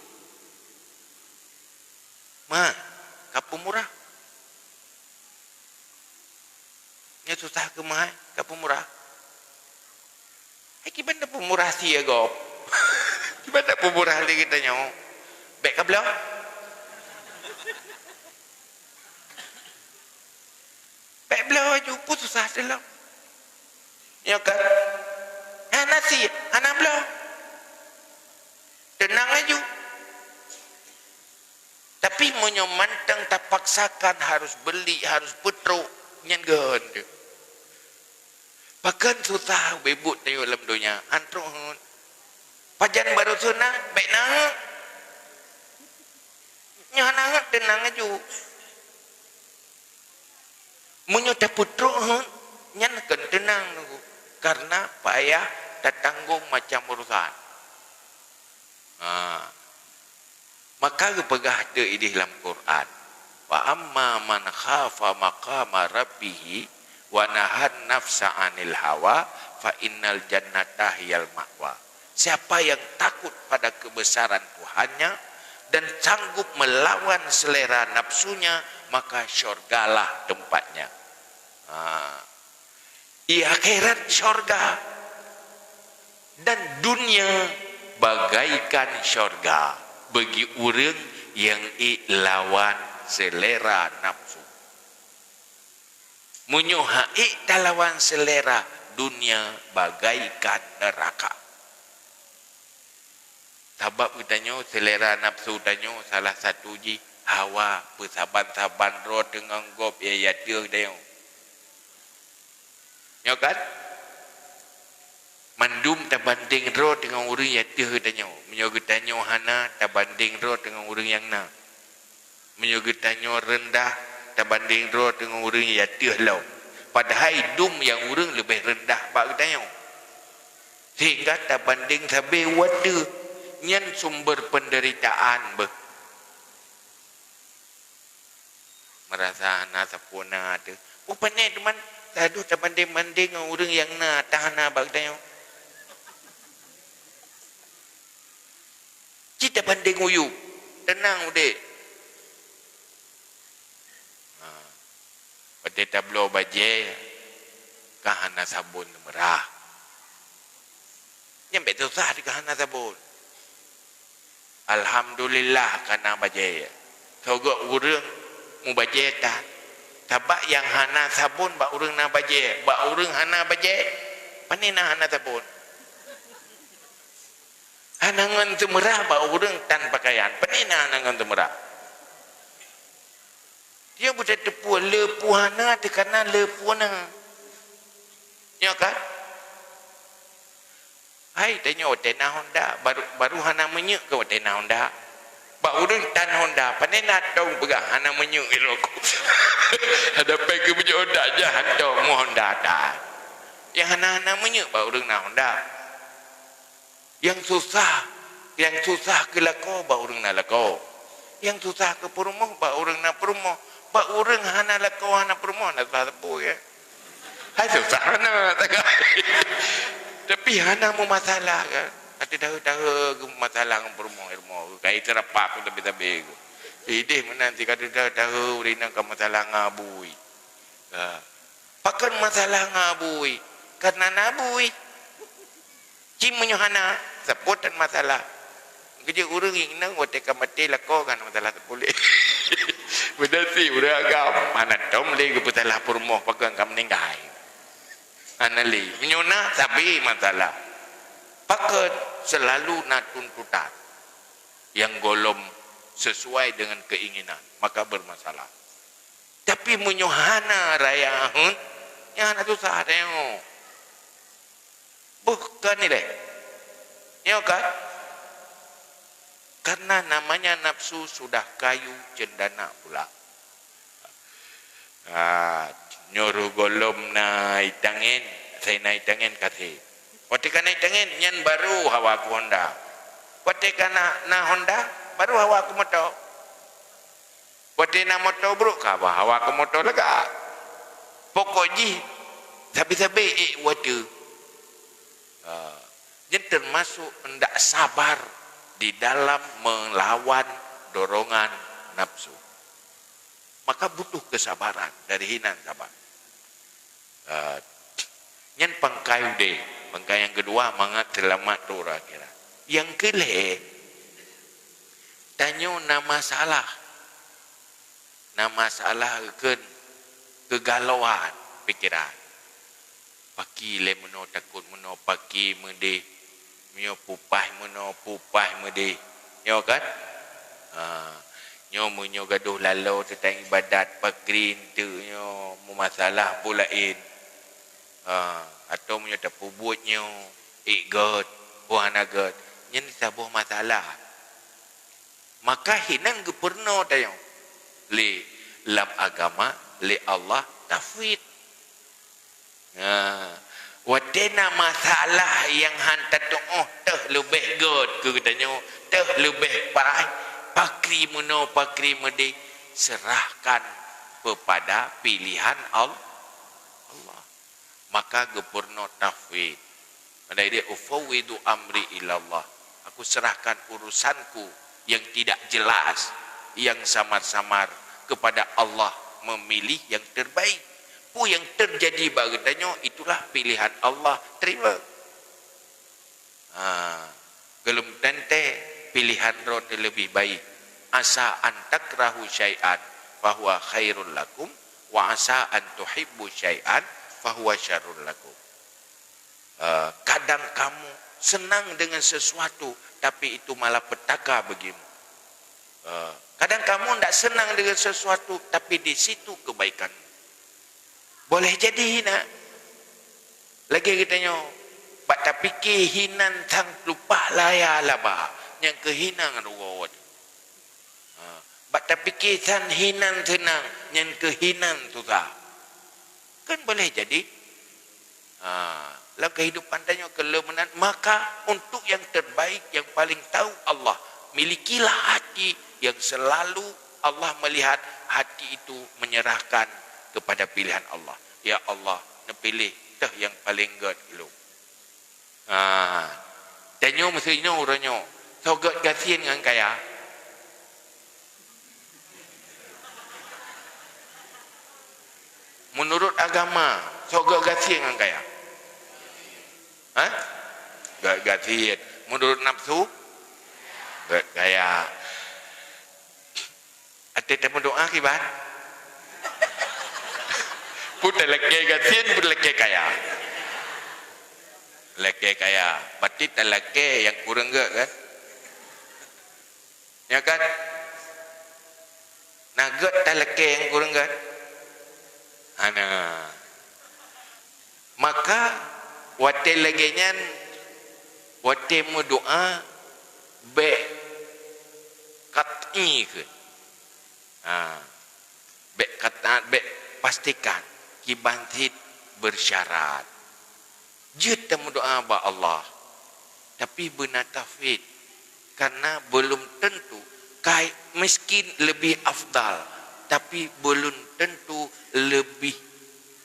"Ma, ka peumurah. Nyoe susah keu meuhai, ka peumurah." Hai, kiban na peumurah sie gob? Kiban na peumurah lé geutanyoe? Bék ka bloe. Bék bloe laju, peue susah teulom. Nyoe kan? Hana sie, hana bloe. Teunang laju. Tapi meunyoe mantong tapaksakan harus beli, harus peutrok, nyan geuhon teuh. Pakon susah ubé buet tanyoe lam donya, han trok heuet. Pajan barô seunang, bék na heuet. Nyoe hana heuet, teunang laju. Meunyoe tapeutrok heuet, nyan kon teunang, Teungku, karena payah tatanggong macam urusan. Ha. Maka geupeugah teuk idéh lam Quran, "Fa amma man khafa maqama rabbih wa nahan nafsa 'anil hawa, fa innal jannata hiyal ma'wa." Siapa yang takut pada kebesaran Tuhannya dan sanggup melawan selera nafsunya, maka syurgalah tempatnya. Ha. Di akhirat syurga dan dunia bagaikan syurga bagi ureuëng nyang ék lawan selera nafsu. Meunyoe han ék talawan selera, dunia bagaikan neuraka. Sabab geutanyoe, selera nafsu tanyoe salah satu jih hawa, peusaban-saban droe teungoh gob ya, ya teuh tanyoe. Nyoe kan? Mandum tabandeng droe teungoh ureuëng ya teuh geutanyoe. Meunyoe geutanyoe hana, tabandeng droe teungoh ureuëng nyang na. Meunyoe geutanyoe reundah tabandeng droe teungoh ureuëng ya teuh lom, padahai dum nyang ureuëng leubeh reundah bak geutanyoe. Sehingga tabandeng sabe watée nyan sumber penderitaan beuh. Merasa hana sampurna teuh. Oh, pane teuma, taduh tabandeng-bandeng ngon ureuëng nyang na, tan hana bak geutanyoe. Cit tabandeng uyueb, teunang udeb. Ha. Watée tabloe bajée, ka hana sabon teumeurah. Nyan bék susah di ka hana sabon. Alhamdulillah ka na bajée. Sogok ureuëng mubajée tan. Sabab nyang hana sabon bak ureuëng na bajée, bak ureuëng hana bajée, pane na hana sabon. Hana ngon teumeurah bak ureuëng tan pakaian, pane na hana ngon teumeurah. Dia buta teupue le peue hana teuh kana le peue na. Nyo kan? Hai, tanyoe watée na Honda, baru, baru hana meunyeuk keu watée na Honda. Bak ureuëng tan Honda, pane na tong peugah hana meunyeuk ilok. Ada pai keu meunyeuk Honda jah hantom mu Honda tan. Nyang hana-hana meunyeuk bak ureuëng na Honda. Nyang susah, nyang susah keu lakoe bak ureuëng na lakoe. Nyang susah keu peurumoh bak ureuëng na peurumoh. Bak ureuëng hana lakoe hana peurumoh na susah teupeu ya. Hai susah na tagai. Tapi hana meumasalah kan. Ati tahe-tahe geumasalah ngon peurumoh-rumoh. Kai teurapak sabe-sabe. Ideh meunan si ka teutahe ureuëng nyan ka masalah ngon abui. Ha. Pakon masalah ngon abui? Karena na abui. Ci meunyoe hana, sapeue tan masalah. Geujeuet ureuëng inong watée ka maté lakoe kan masalah sapeue lé. Beudasi ureuëng agam, hana tom lé geupeusalah peurumoh pakon ka meuninggai. Hana lé. Meunyoe na, sabe masalah. Pakon selalu na tuntutan nyang gohlom sesuai dengan keinginan, maka bermasalah. Tapi meunyoe hana raya heuet, nyan hana susah tengok. Beuh, kan ilée. Nyoe kan? Karena namanya nafsu sudah kayu cendana pula. Ah, nyoe gohlom na itangen, sai na itangen kaseh. Watée ka na itangen, nyan baru hawa ku Honda. Watée ka na, na Honda, baru hawa ku moto. Watée na moto brok ka bah, hawa ku moto lagak. Pokok jih, sabe-sabe ék watée. Ha, nyan termasuk hendak sabar di dalam melawan dorongan nafsu. Maka butuh kesabaran dari hinan sabar. Ha, nyan pangkai udeh. Pangkai nyang keudua, mangat seulamat di uroe akhirat. Nyang keulhée, tanyoe na masalah. Na masalah keu keugalauan pikeran. Paki lé meunoe, takot meunoe, paki meudeh. Meunyoe pupaih meunoe, pupaih meudeh. Nyoe kan? Ha. Nyoe meunyoe gadôh laloe teutang ibadat, pakri eunteuk nyoe meumasalah peue laén. Ha. Atawa meunyoe tapeubuet nyoe, ék gét, peue hana gét. Nyan saboh masalah. Maka hinan geupeurunoe tanyoe lé lam agama, lé Allah, tafwid. Nah, watée na masalah nyang han tatuoh teuh leubeh gét keu geutanyoe, teuh leubeh paih, pakri meunoe, pakri meudeh, serahkan kepada pilihan Al-, Allah. Maka geupeurunoe tafwid. Pada dia, "Ufawwidu amri ilallah." Aku serahkan urusanku yang tidak jelas, yang samar-samar kepada Allah memilih yang terbaik. Peue nyang teujadi bak geutanyoe, itulah pilihan Allah. Terima. Ha, geulom teuntée pilihan droe teuh leubeh baik. "Asa an takrahu syai'an fahuwa khairul lakum, wa asa an tuhibbu syai'an fahuwa syarrul lakum." Eh, kadang kamu senang dengan sesuatu, tapi itu malapetaka bagimu. Eh, kadang kamu ndak senang dengan sesuatu, tapi di situ kebaikan. Boleh jadi hinan. Lagée geutanyoe, bak tapike hinan sang lupah laya laba, nyang keuh hinan rugoe. Ha, bak tapike sang hinan seunang, nyang keuh hinan susah. Kan boleh jadi. Ha, lam kehidupan tanyoe keu lheueh meunan, maka untuk yang terbaik, yang paling tahu Allah, milikilah hati yang selalu Allah melihat hati itu menyerahkan kepada pilihan Allah. Ya Allah, neupiléh teuh nyang paleng gét keu lôn. Ha, tanyoe meusi nyoe uroe nyoe, soe gét gasien ngon kaya? Meunurot agama, soe gét gasien ngon kaya? Hah? Gét gasien. Meunurot nafsu? Gét kaya. Até tameudoá kiban? Peue talakée gasien, peue talakée kaya? Talakée kaya. Berarti talakée nyang kureueng gét, kan? Ya kan? Na gét talakée nyang kureueng gét? Hana. Maka, watée lagée nyan, watée meudoá, bék qat'i kheun. Ha, bék qat'i, bék pastikan, kiban cit beusyarat. Jeuet tameudoá bak Allah, tapi beuna tafwid, karena belum tentu kai-, miskin lebih afdal, tapi belum tentu lebih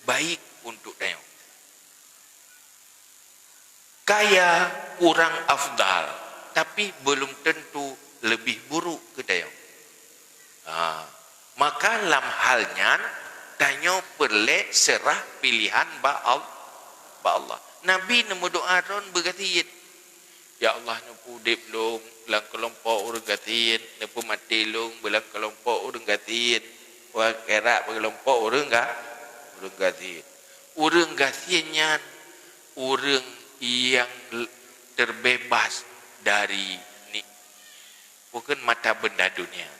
baik untuk tanyoe. Kaya kurang afdal, tapi belum tentu lebih buruk keu tanyoe. Ha, maka lam hal nyan, tanyoe peureulée seurah pilihan bak Al-, bak Allah. Nabi neumeudoá droen beugasien, "Ya Allah, neupeuudeb lôn lam keulompok ureuëng gasien, neupeumaté lôn bak lam keulompok ureuëng gasien, u akhirat bak keulompok ureuëng ga-, ureuëng gasien." Ureuëng gasien nyan ureuëng nyang terbebas dari ni, bukan mata benda dunia.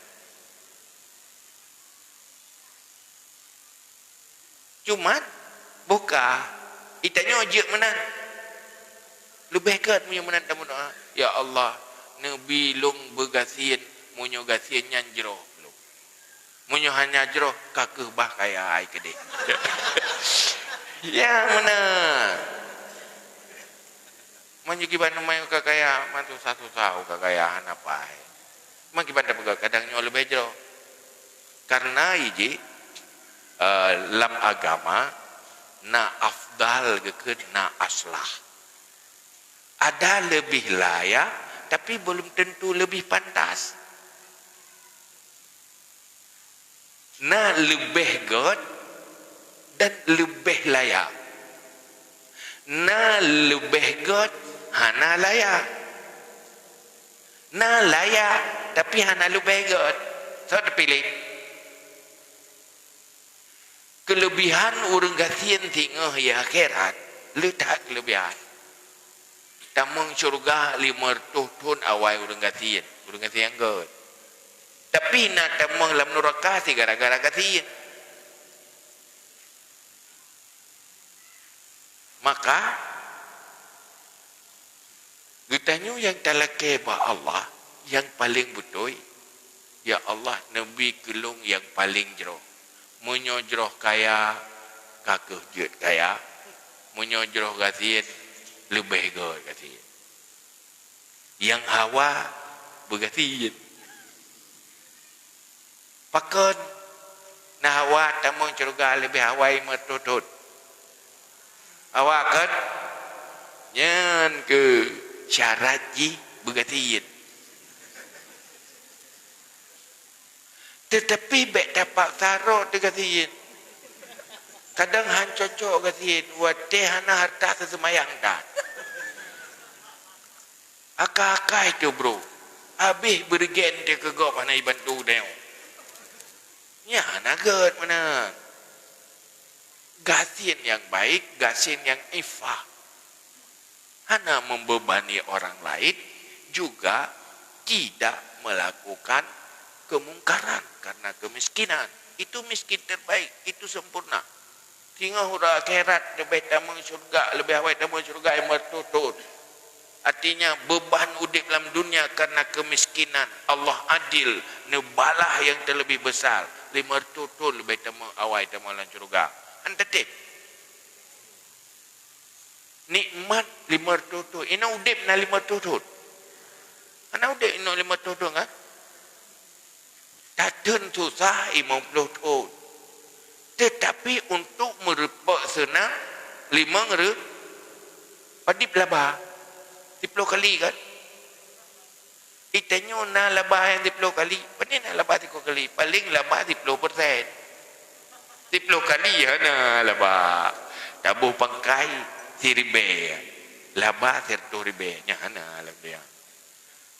Cuma buka, itanyoe jeuet meunan. Leubeh gét meunyoe meunan tameudoá, "Ya Allah, neubi lôn beugasien meunyoe gasien nyan jroh lôn. Meunyoe hana jroh, ka kheueh bah kaya ai keudeh." Ya meunan. Meunyoe kiban meunyoe ka kaya, man susah-susah ka kaya hana pai. Meukiban tapeugah kadang nyoe leubeh jroh. Karena iji, eh, lam agama na afdal geukheun na aslah. Ada lebih layak, tapi belum tentu lebih pantas. Na leubeh gét dan leubeh layak. Na leubeh gét hana layak. Na layak tapi hana leubeh gét. Soe teupiléh? Keuleubihan ureuëng gasien singoh di akhirat le that keuleubihan. Tamong syeuruga lima reutôh thon awai ureuëng gasien, ureuëng gasien nyang gét. Tapi na tamong lam nuraka si gara-gara gasien. Maka geutanyoe nyang talakée bak Allah nyang paleng beutôi, "Ya Allah, neubi keu lôn nyang paleng jroh. Meunyoe jroh kaya, ka kheueh jeuet kaya. Meunyoe jroh gasien, leubeh gét gasien." Nyang hawa beugasien. Pakon na hawa tamong syeuruga leubeh awai meututot? Hawa kon? Nyan keuh syarat jih beugasien. Teutapi bék tapaksa rot teugasien. Kadang han cocok gasien, watée hana hareuta seuseumayang that. Akai-akai teuh, bro. Habéh beureugen teuh keu gob hana jibantu tanyoe. Nyan hana gét meunan. Gasien nyang baik, gasien nyang ifah. Hana membebani orang lain, juga tidak melakukan kemungkaran karena kemiskinan. Itu miskin terbaik, itu sempurna. Singoh uroe akhirat leubeh tamong syeuruga, leubeh awai tamong syeuruga nyang meututot. Artinya, beban udeb lam dunia karena kemiskinan, Allah adil, neubalah nyang terlebih besar. Lima reutôh thon leubeh tamong awai tamong lam syeuruga. Han teutem. Nikmat lima reutôh thon. Inong udeb na lima reutôh thon? Hana udeb inong lima reutôh thon, kan? Tateun susah limong ploh thon. Teutapi untuk meurumpok seunang limong re-, padib laba. Siploh kali, kan? Itanyoe na laba nyang siploh kali. Pane na laba siploh kali? Paleng laba siploh persen. Siploh kali hana laba. Taboh pangkai siribée. Laba sireutôh ribée. Nyan hana lam dunia.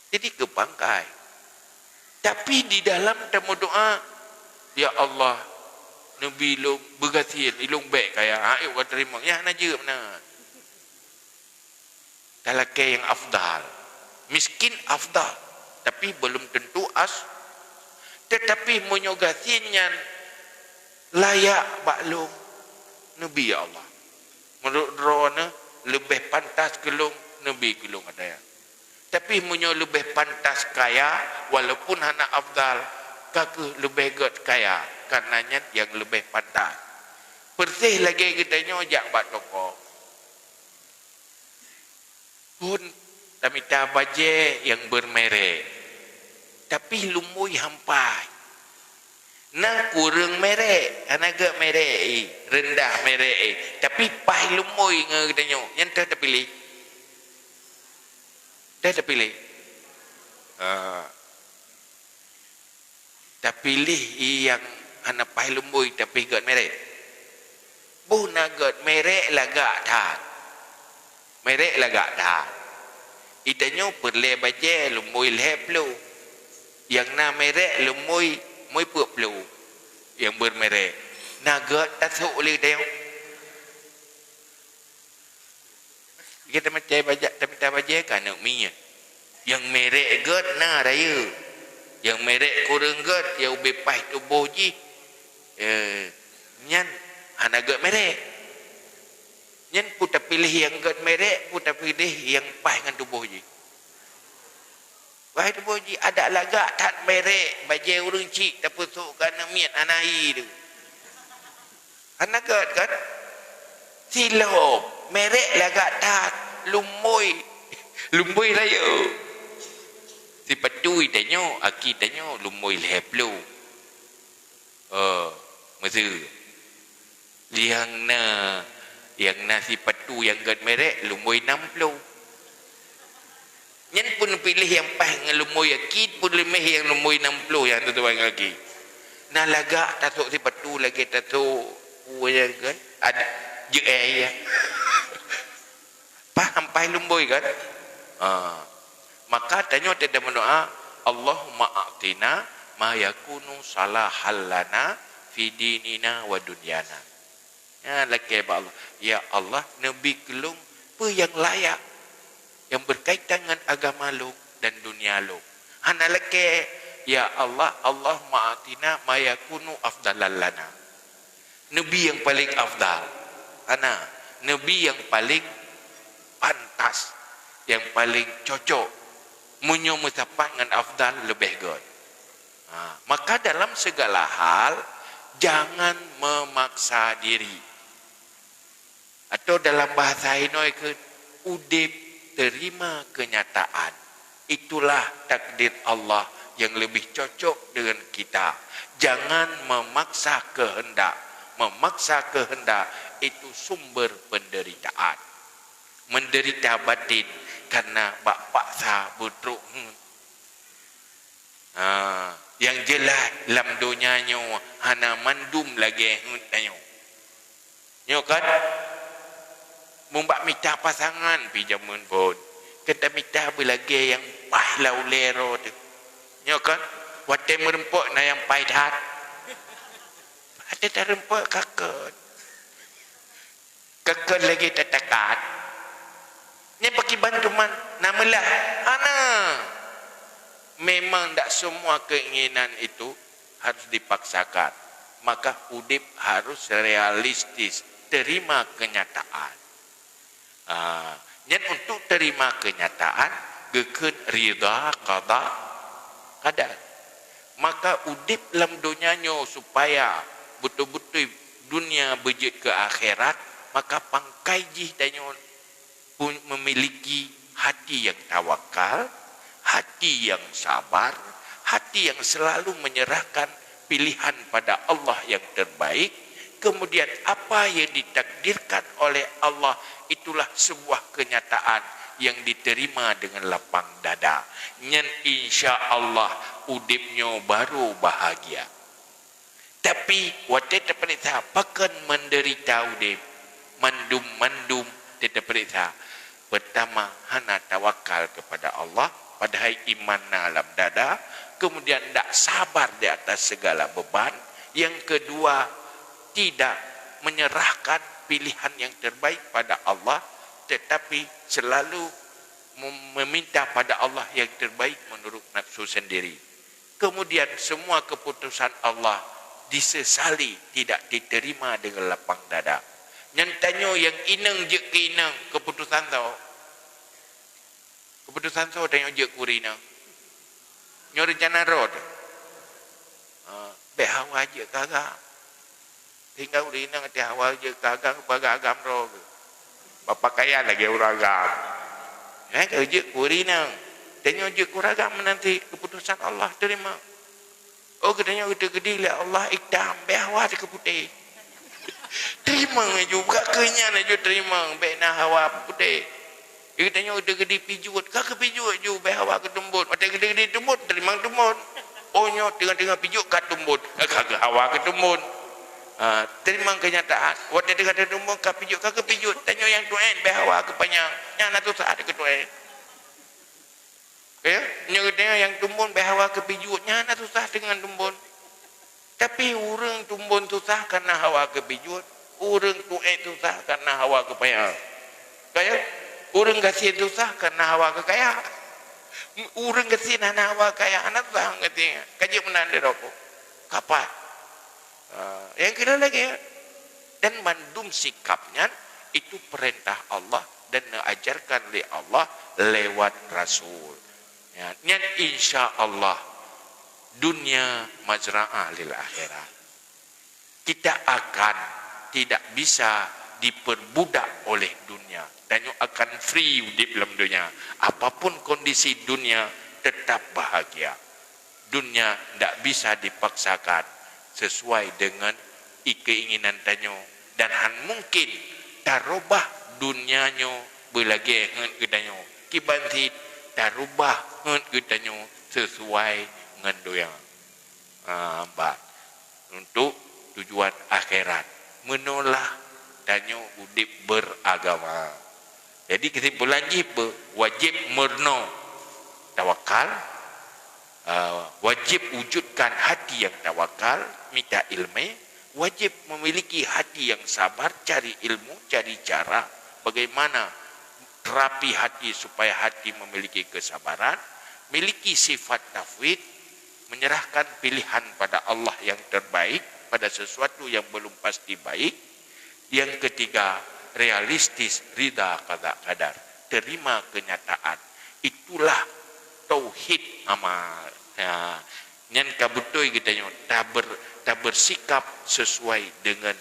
Jadi keu pangkai. Tapi di dalam tameudoá, "Ya Allah, neubi lôn beugasien, ilôn bék kaya, ha, ék ka teurimong." Nyan hana jeuet meunan. Talakée nyang afdal. Miskin afdal, tapi belum tentu as-, teutapi meunyoe gasien nyan layak bak lôn, neubi, ya Allah. Meunurot droeneuh leubeh pantas keu lôn, neubi keu lôn ata nyan. Tapi meunyoe leubeh pantas kaya, walaupun hana afdal, ka kheueh leubeh gét kaya, kareuna nyan nyang leubeh pantas. Persis lagée geutanyoe jak bak toko. Phon tamita bajée nyang beureumerek, tapi lumboi han paih. Na kureueng merek, hana gét merek, eh, reundah merek, eh, tapi paih lumboi ngon geutanyoe, nyan teuh tapiléh. Teuh tapiléh. Ha. Tapiléh nyang hana paih lumboi, tapi gét merek. Boh na gét merek lagak that. Merek lagak that. Itanyoe peureulée bajée lumboi lhée ploh. Nyang na merek lumboi, lumboi peuet ploh. Nyang beureumerek. Na gét tasok lé tanyoe. Kita mita bajée, kita mita bajée ka aneuk miet. Nyang merek gét na rayeuk. Nyang merek kureueng gét, nyang ubé paih tuboh jih, eh, nyan hana gét merek. Nyan peue tapiléh nyang gét merek, peue tapiléh nyang paih ngon tuboh jih. Wahai tuboh jih, adak lagak that merek, bajée ureueng chik tapeusok keu aneuk miet hana hi tu. Hana gét kan? Silop, merek lagak that, lumbôi. Lumbôi rayeuk. Sipatu tanyoe, aki tanyoe lumbôi lhée ploh. Oh, meuseu. Nyang na, nyang na sipatu nyang gét merek lumbôi nam ploh. Nyan pun piléh nyang paih ngon lumbôi aki, pun leumeh nyang lumbôi nam ploh nyang teutuan ngon aki. Na lagak tasok sipatu lagée tasok peue nyang gét, ada jeuet, eh, ya. Paham paih lumbôi kan? Ha. Maka tanyoe teudah meudoa, "Allahumma a'tina ma yakunu salahan lana fi dinina wa dunyana." Ya, lakée bak Allah. Ya Allah, neubi keu lôn peue nyang layak, nyang berkaitan ngon agama lôn dan dunia lôn. Hana lakée, "Ya Allah, Allahumma a'tina ma yakunu afdalan lana." Neubi nyang paleng afdal. Hana, neubi nyang paleng pantas, nyang paleng cocok. Meunyoe meusapat ngon afdal, leubeh gét. Ha, maka dalam segala hal, jangan memaksa diri. Atau dalam bahasa inoe kheun, udeb terima kenyataan. Itulah takdir Allah yang lebih cocok dengan kita. Jangan memaksa kehendak. Memaksa kehendak itu sumber penderitaan. Menderita batin karena bak paksa beutrok heuet. Ha, nyang jeulaih lam donya nyoe hana mandum lagée heuet tanyoe. Nyoe kan? Meubak mita pasangan pi jameun phon, keu tamita beulagée nyang paih lam ulée droe teuh. Nyoe kan? Watée meureumpok na nyang paih that. Watée tareumpok ka kon. Ka kon lagée tatakat. Nyan pakriban teuma na meulah? Hana. Memang dak semua keinginan itu harus dipaksakan. Maka udeb harus realistis, terima kenyataan. Ah, nyan untuk terima kenyataan, geukheun ridha qada qadar. Maka udeb lam donya nyoe supaya beutôi-beutôi dunia beujeuet keu akhirat, maka pangkai jih tanyoe pu-, memiliki hati yang tawakal, hati yang sabar, hati yang selalu menyerahkan pilihan pada Allah yang terbaik, kemudian apa yang ditakdirkan oleh Allah itulah sebuah kenyataan yang diterima dengan lapang dada. Nyan insya Allah udeb nyoe baru bahagia. Tapi watée tapeuriksa pakon menderita udeb, mandum-mandum teupeuriksa. Pertama, hana tawakal kepada Allah, padahai iman na lam dada. Kemudian, dak sabar di atas segala beban. Yang kedua, tidak menyerahkan pilihan yang terbaik pada Allah, tetapi selalu mem-, meminta pada Allah yang terbaik menurut nafsu sendiri. Kemudian, semua keputusan Allah disesali, tidak diterima dengan lapang dada. Nyan tanyoe nyang inong jeuet keu inong, keputusan soe? Keputusan soe tanyoe jeuet keu ureueng inong? Nyoe reuncana droe teuh. Ha, bék hawa jeuet keu agam. Tinggai ureueng inong teuh hawa jeuet keu agam, bak agam droe geuh. Bak pakaian lagée ureueng agam. Eh, ka jeuet keu ureueng inong. Tanyoe jeuet keu ureueng agam nanti keputusan Allah terima. Oh, geutanyoe geuteukeudi lé Allah itam, bék hawa teuh keu putéh. Teurimong laju, bukon keu nyan laju teurimong, bék na hawa putéh. Geutanyoe geuteukeudi pijuet, ka keu pijuet ju, bék hawa keu tumbon. Watée geuteukeudi tumbon, teurimong tumbon. Oh, nyoe teungoh-teungoh pijuet ka tumbon, ka keu hawa keu tumbon. Ha, teurimong keunyataan. Watée teungoh teutumbon ka pijuet, ka keu pijuet. Tanyoe nyang tuet, bék hawa keu panyang. Nyan na susah teuh keu tuet. Ya, nyoe geutanyoe nyang tumbon bék hawa keu pijuet, nyan na susah deungon tumbon. Tapi ureueng tumbon susah kareuna hawa keu pijuet, ureueng tuet susah kareuna hawa keu panyang. Ka ya? Ureuëng gasien susah karena hawa kekayaan. Ureuëng gasien hana hawa kekayaan, hana susah ngon gasien. Ka jeuet meunan di rokok. Kapai. Ha, nyang kira lagi, ya. Dan mandum sikap nyan itu perintah Allah dan diajarkan oleh Allah lewat Rasul. Ya, nyan insya Allah dunia mazra'ah lil akhirat. Kita akan tidak bisa diperbudak oleh dunia. Tanyoe akan free udép lam dunia. Apapun kondisi dunia, tetap bahagia. Dunia ndak bisa dipaksakan sesuai dengan i-, keinginan tanyoe dan han mungkin tarubah dunia nyoe beulagée ngon geutanyoe. Kiban cit tarubah ngon geutanyoe sesuai ngon dunia. Ha, bah, untuk tujuan akhirat. Meunolah tanyoe udép beragama. Jadi, kesimpulan jih pe, wajib meurunoe tawakal, eh, wajib wujudkan hati yang tawakal, mita ilmu, wajib memiliki hati yang sabar, cari ilmu, cari cara bagaimana terapi hati supaya hati memiliki kesabaran, miliki sifat tafwid, menyerahkan pilihan pada Allah yang terbaik pada sesuatu yang belum pasti baik. Yang ketiga, realistis, rida qada qadar, terima kenyataan. Itulah tauhid amal. Ya. Nyan ka beutôi geutanyoe taber-, tabersikap sesuai dengan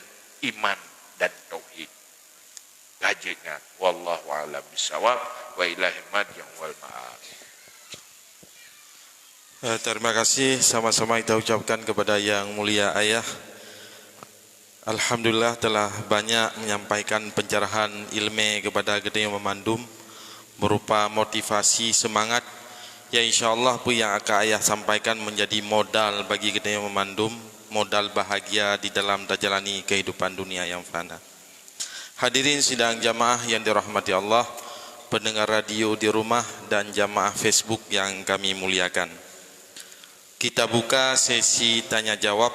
iman dan tauhid. Ka jeuet nyan. Wallahu a'lam bissawab. Wa ilaihil marji'u wal ma'ab. Eh, terima kasih sama-sama kita ucapkan kepada Yang Mulia Ayah. Alhamdulillah telah banyak menyampaikan pencerahan ilmu kepada kita yang memandum berupa motivasi semangat yang insya Allah apa yang akan Ayah sampaikan menjadi modal bagi kita yang memandum, modal bahagia di dalam menjalani kehidupan dunia yang fana. Hadirin sidang jamaah yang dirahmati Allah, pendengar radio di rumah dan jamaah Facebook yang kami muliakan. Kita buka sesi tanya jawab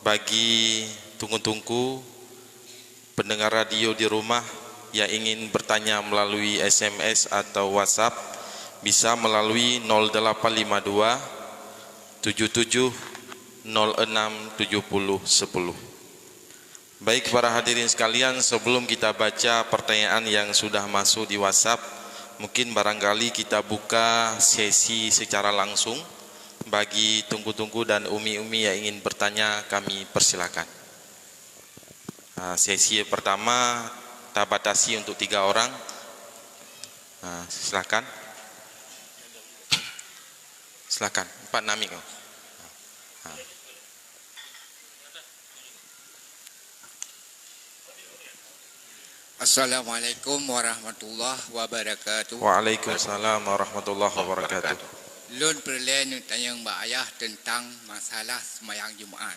bagi tungku-tungku pendengar radio di rumah yang ingin bertanya melalui S M S atau WhatsApp, bisa melalui nol delapan lima dua, tujuh tujuh nol enam tujuh puluh sepuluh. Baik, para hadirin sekalian, sebelum kita baca pertanyaan yang sudah masuk di WhatsApp, mungkin barangkali kita buka sesi secara langsung bagi tungku-tungku dan umi-umi yang ingin bertanya, kami persilakan. Ah, sesi pertama tabatasi untuk tiga orang. Ah, silakan. Silakan, empat namik. Ah. Assalamualaikum warahmatullahi wabarakatuh. Waalaikumsalam warahmatullahi wabarakatuh. Lôn peureulée neutanyong bak Ayah teuntang masalah seumayang Jumat.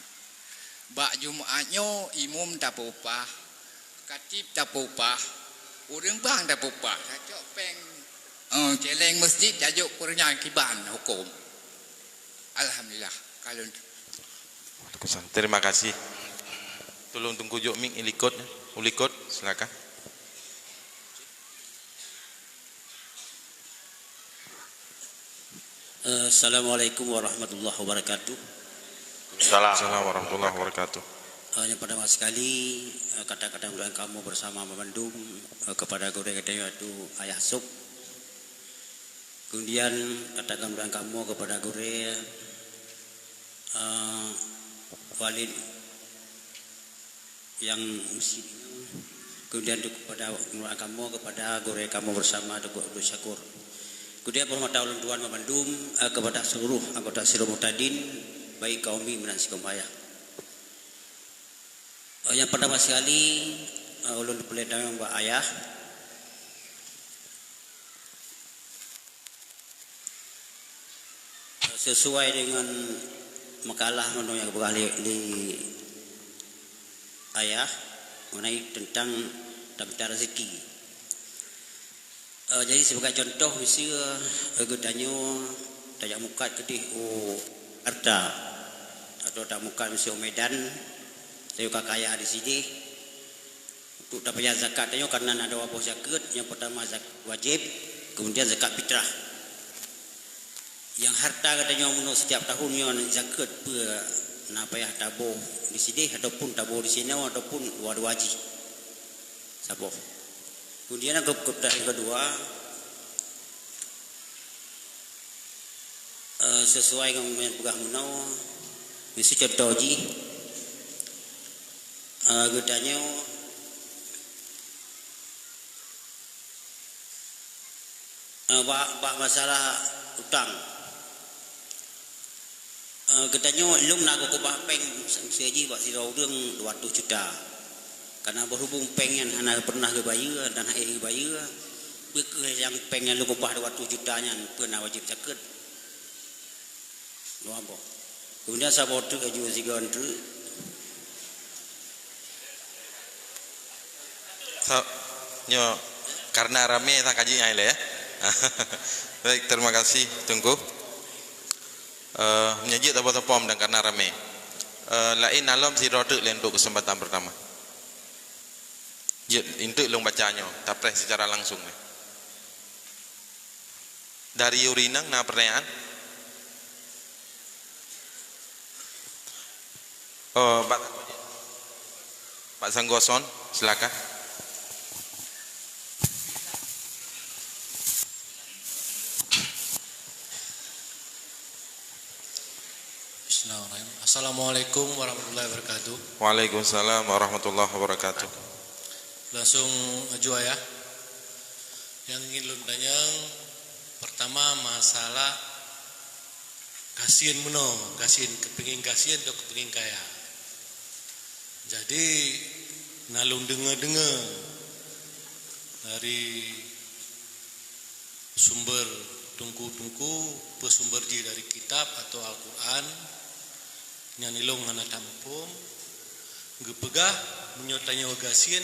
Bak Jumat nyoe imum tapeupah, katib tapeupah, ureuëng bang tapeupah, tacok péng, eh, céléng masjid tajok keu ureuëng nyan kiban huköm. Alhamdulillah. Ka lôn Terima kasih. Tolong tunggu jok mik ilikot, ulikot, silakan. Assalamualaikum warahmatullahi wabarakatuh. Salam. Assalamualaikum warahmatullahi wabarakatuh. Eh, yang pertama sekali, eh, kata-kata mudah kamu bersama memandum, eh, kepada guru kita yaitu Ayah Sop. Kemudian kata-kata mudah kamu kepada guru, eh, Walid yang mesti, kemudian kepada kamu, kepada guru kamu bersama Teungku Abdul Syakur. Kemudian penghormatan ulôn tuan memandum, eh, kepada seluruh anggota Sidroe Muhtadin, baik kaum muslimin dan sikaum ayah. Eh, yang pertama sekali, eh, ulôn peulét dayong bak ayah. Sesuai dengan makalah meunyoe nyang geupeugah lé, lé ayah mengenai tentang taminta rezeki. Eh, jadi sebagai contoh, miseue, eh, geutanyoe tajak mukat keudeh u harta, atau tajak mukat miseue u Medan, tajak ka kaya di sideh, Untuk tabayar zakat tanyoe karena na dua boh zakeuet, nyang pertama zak-, wajib, kemudian zakat fitrah. Yang harta geutanyoe meunurot setiap tahun nyoe zakat peue na payah taboh di sideh ataupun taboh di sinoe ataupun dua-dua jih. Saboh. Kemudian aku keputusan kedua, eh, sesuai dengan yang peugah meunoe, misi contoh jih, eh, geutanyoe Eh, bak, bak masalah utang. Eh, geutanyoe lôn na geukeubah péng seuji bak sidroe ureuëng dua ratus juta. Karena berhubung péng nyan hana pernah geubayeue dan hana geubayeue, peu kheueh nyang péng nyang lôn keubah dua ratus juta nyan peue na wajib zakeuet? Dua boh. Kemudian saboh treuk laju sigon treuk. Sa-, nyoe karena ramé sa kaji nyang ilée, ya. Baik, terima kasih Teungku. Eh, meunyoe jeuet saboh-saboh dan karena ramé. Eh, laén alom sidroe teuk lé untuk kesempatan pertama. Jeuet, untuk lôn baca nyoe, tapreh secara langsung. Dari Yurinang na pertanyaan? Oh, Pak, Pak Sanggoson, silakan. Bismillahirrahmanirrahim. Assalamualaikum warahmatullahi wabarakatuh. Waalaikumsalam warahmatullahi wabarakatuh. Langsung aju ayah. Yang ingin lôn tanyang, pertama masalah gasien meunoe, gasien keupeungin gasien atau keupeungin kaya. Jadi, na lôn deungoe-deungoe dari sumber teungku-teungku, beusumber jih dari kitab atau Al-Quran, nyan ilôn hana tamuphom, geupeugah meunyoe tanyoe gasien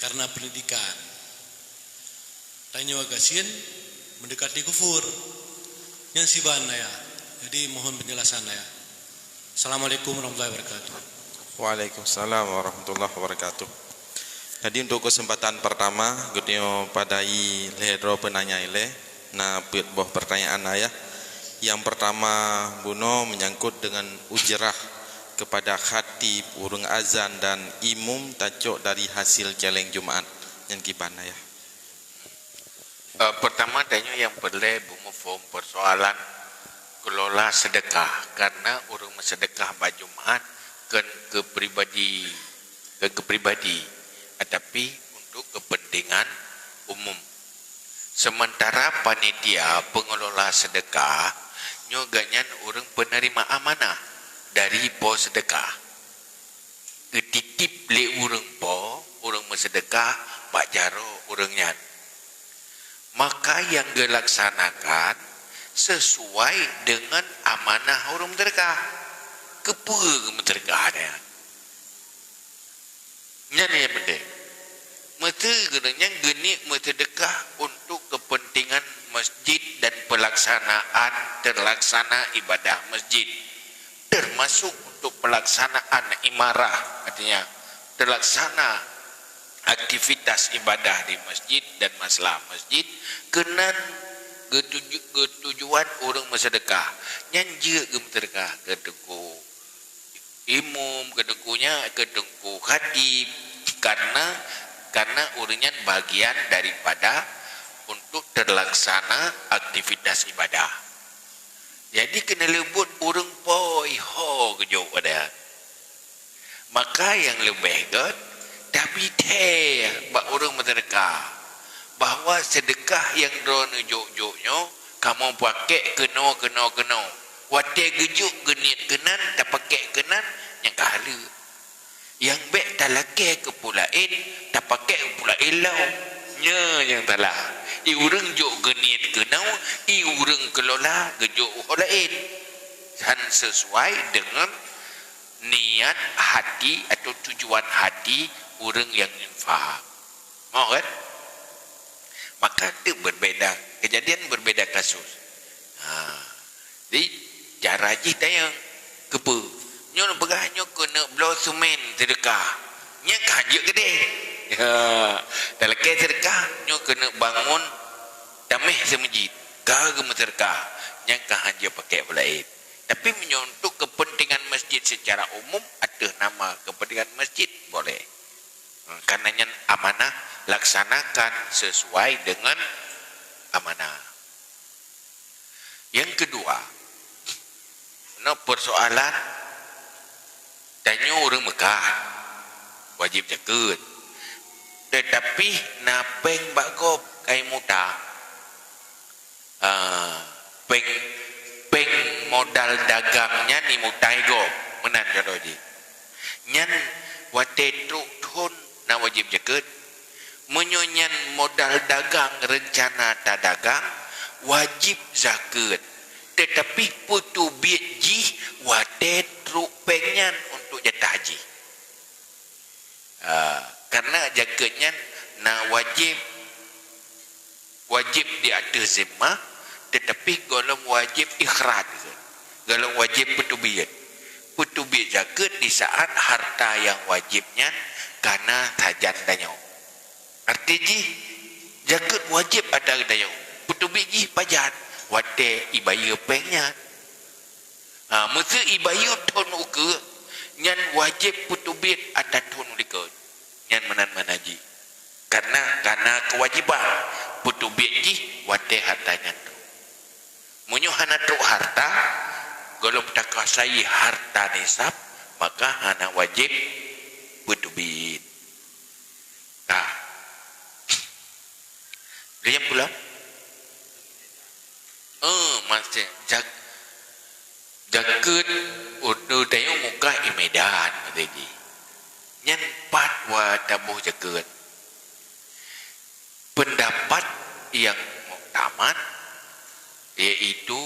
karena pendidikan. Tanyoe gasien mendekati kufur. Nyan siban ayah. Jadi mohon penjelasan ayah. Assalamualaikum warahmatullahi wabarakatuh. Waalaikumsalam warahmatullahi wabarakatuh. Jadi untuk kesempatan pertama, geutanyoe padai lhée droe peunanya ilée, na peuet boh pertanyaan ayah. Yang pertama bunoe menyangkut dengan ujrah kepada khatib, ureuëng azan dan imum tacok dari hasil céléng Jumat. Nyan kiban ayah. Eh, pertama, tanyoe nyang peureulée beumuphom persoalan kelola sedekah, karena ureuëng meusedekah bak Jumat kon keu pribadi, kon keu pribadi, tetapi untuk kepentingan umum. Sementara panitia pengelola sedekah nyoe geuhnyan ureuëng penerima amanah dari po sedekah. Geutitip lé ureuëng po, ureuëng meusedekah bak jaroe ureuëng nyan. Maka nyang geulaksanakan sesuai deungon amanah ureuëng meusedekah. Keupeue geumeusedekah nyan? Nyan nyang penting. Meusé ureuëng nyan geuniet meusedekah untuk kepentingan masjid dan pelaksanaan, terlaksana ibadah masjid. Termasuk untuk pelaksanaan imarah, artinya terlaksana aktivitas ibadah di masjid dan masalah masjid, keunan geutuju-, geutujuan ureuëng meusedekah. Nyan jeuet geumeusedekah keu teungku imum, keu teungku nya, keu teungku khatib, karena, karena ureuëng nyan bagian daripada untuk terlaksana aktivitas ibadah. Jadi keuneulheueh buet ureuëng po iho geujok pada. Maka nyang leubeh gét, tabi thée bak ureuëng meusedekah, bahwa sedekah nyang droeneuh jok-jok nyoe kamoe pakèk keunoe, keunoe, keunoe. Watée geujok geuniet keunan, tapakèk keunan, nyang ka haleue. Nyang bék talakée keu peue laén, tapakèk keu peue laén lom. Nyoe nyang salah. I ureuëng jok geuniet keunoe, i ureuëng keulola geujok ho laén. Han sesuai deungon niat hati atau tujuan hati ureuëng nyang infak. Moh kan? Maka tu berbeda, kejadian berbeda kasus. Ha. Jadi, cara jih tanyong, keupeue? Nyoe peugah nyoe keuneuk bloe seumén seudeukah. Nyan ka jeuet keudeh. Ya, talakée seudeukah nyoe keuneuk bangun tameh seumeujid. Ka geumeuseudeukah, nyang ka hanjeuet pakée ho laén. Tapi meunyoe untuk kepentingan masjid secara umum, ateueh nama kepentingan masjid, boleh. Karena nyan amanah, laksanakan sesuai dengan amanah. Yang kedua, na persoalan tanyoe ureuëng Mekah wajib jakeuet. Tetapi na péng bak gob kai muta. Ah, péng, péng modal dagang nyan imutai gob. Meunan contoh jih. Nyan watée trok thon na wajib jakeuet. Meunyoe nyan modal dagang reuncana tadagang, wajib zakeuet. Teutapi peuteubiet jih watée trok péng nyan untuk jatah jih. Ah, karena jakeuet nyan na wajib, wajib di ateueh zimmah, teutapi gohlom wajib ikhraj, gohlom wajib peuteubiet. Peuteubiet jakeuet di saat harta nyang wajib nyan kana sajan tanyoe. Arti jih, jakeuet wajib ata geutanyoe. Peuteubiet jih pajan? Watée ibayeue péng nyan. Ha, meuseu ibayeue thon ukeue, nyan wajib peuteubiet ata thon likot. Nyan meunan makna jih. Karena, karena kewajiban peuteubiet jih watée harta nyan trok. Meunyoe hana trok harta, gohlom takuasai harta nisab, maka hana wajib peuteubiet. Nah. Lheueh nyan pulang. Eh, maksud jak-, jakeuet ureuëng tanyoe muka i Medan, kata jih. Nyan pat wa taboh jakeuet. Pendapat yang muktamad, yaitu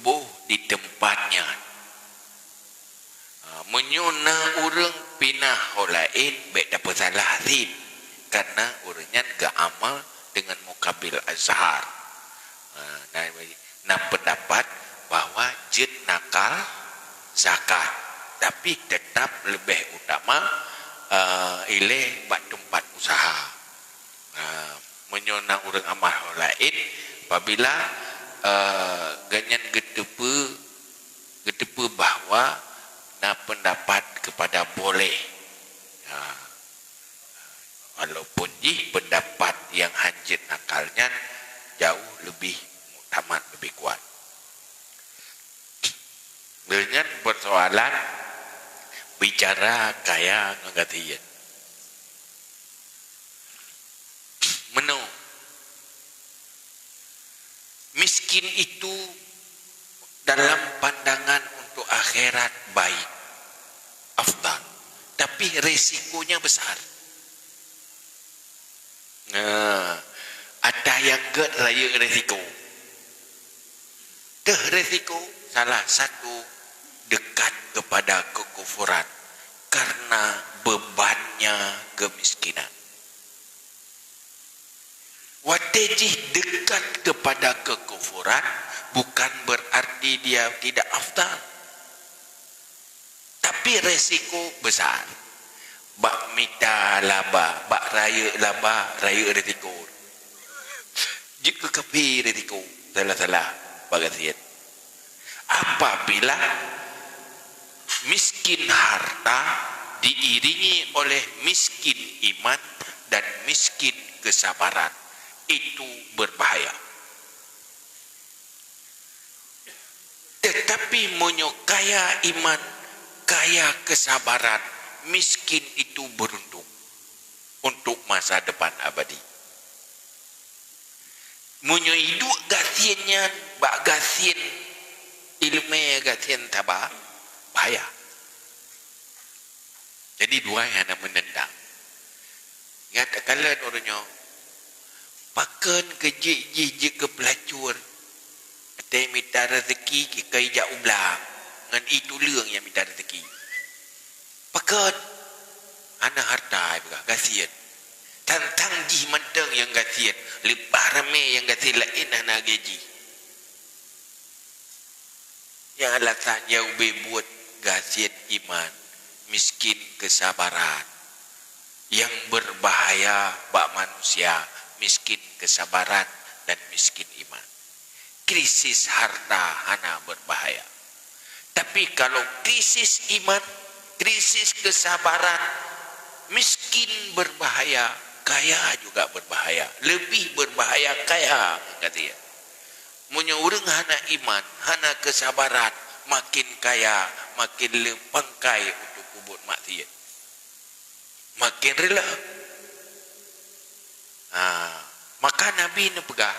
boh di tempat nyan. Ha, meunyoe na ureuëng pinah ho laén, bék tapeusalah cit, karena ureuëng nyan geuamal dengan mukabil azhar. Ha, na, na pendapat bahwa jeuet nakal zakat, tapi tetap leubeh utama, eh, ilée bak teumpat usaha. Ha, meunyoe na ureuëng amal ho laén, apabila, eh, gobnyan geuteupeue, geuteupeue bahwa na pendapat kepada boleh. Ha, walaupun jih pendapat nyang hanjeuet nakal nyan jauh leubeh muktamad, leubeh kuat. Lheueh nyan persoalan bicara kaya ngon gasien. Meunoe, miskin itu dalam pandangan untuk akhirat baik, afdal, tapi resikonya besar. Nah, ata nyang gét rayeuk resiko. Teuh resiko salah satu dekat kepada kekufuran karena bebannya kemiskinan. Watée jih dekat kepada kekufuran bukan berarti dia tidak afdal. Tapi resiko besar. Bak mita laba, bak rayeuk laba, rayeuk resiko. Jeuet keu kaphé resiko, salah-salah bak gasien. Apabila miskin harta diiringi oleh miskin iman dan miskin kesabaran, itu berbahaya. Tetapi meunyoe kaya iman, kaya kesabaran, miskin itu beruntung untuk masa depan abadi. Meunyoe iduek gasien nyan bak gasien ileumé, gasien saba, bahaya. Jadi dua hana meunendang. Ingat takalon ureuëng nyoe, pakon keu jih jeuet keu peulacur, watée mita rezeki keu ijak u blang, ngon i tuleueng nyang mita rezeki. Pakon? Hana harta, peugah, gasien. Tantang jih mantong nyang gasien, leupah ramé nyang gasien laén hana lagée jih. Nyang alasan nyang ubé buet gasien iman, miskin kesabaran. Nyang beubahaya bak manusia, miskin keusabaran dan miskin iman. Krisis harta hana beubahaya. Tapi kalau krisis iman, krisis keusabaran, miskin beubahaya, kaya juga beubahaya. Leubeh beubahaya kaya, kata dia. Meunyoe ureuëng hana iman, hana keusabaran, makin kaya, makin le pangkai untuk peubuet maksiat. Makin rila. Ha, maka Nabi neupeugah,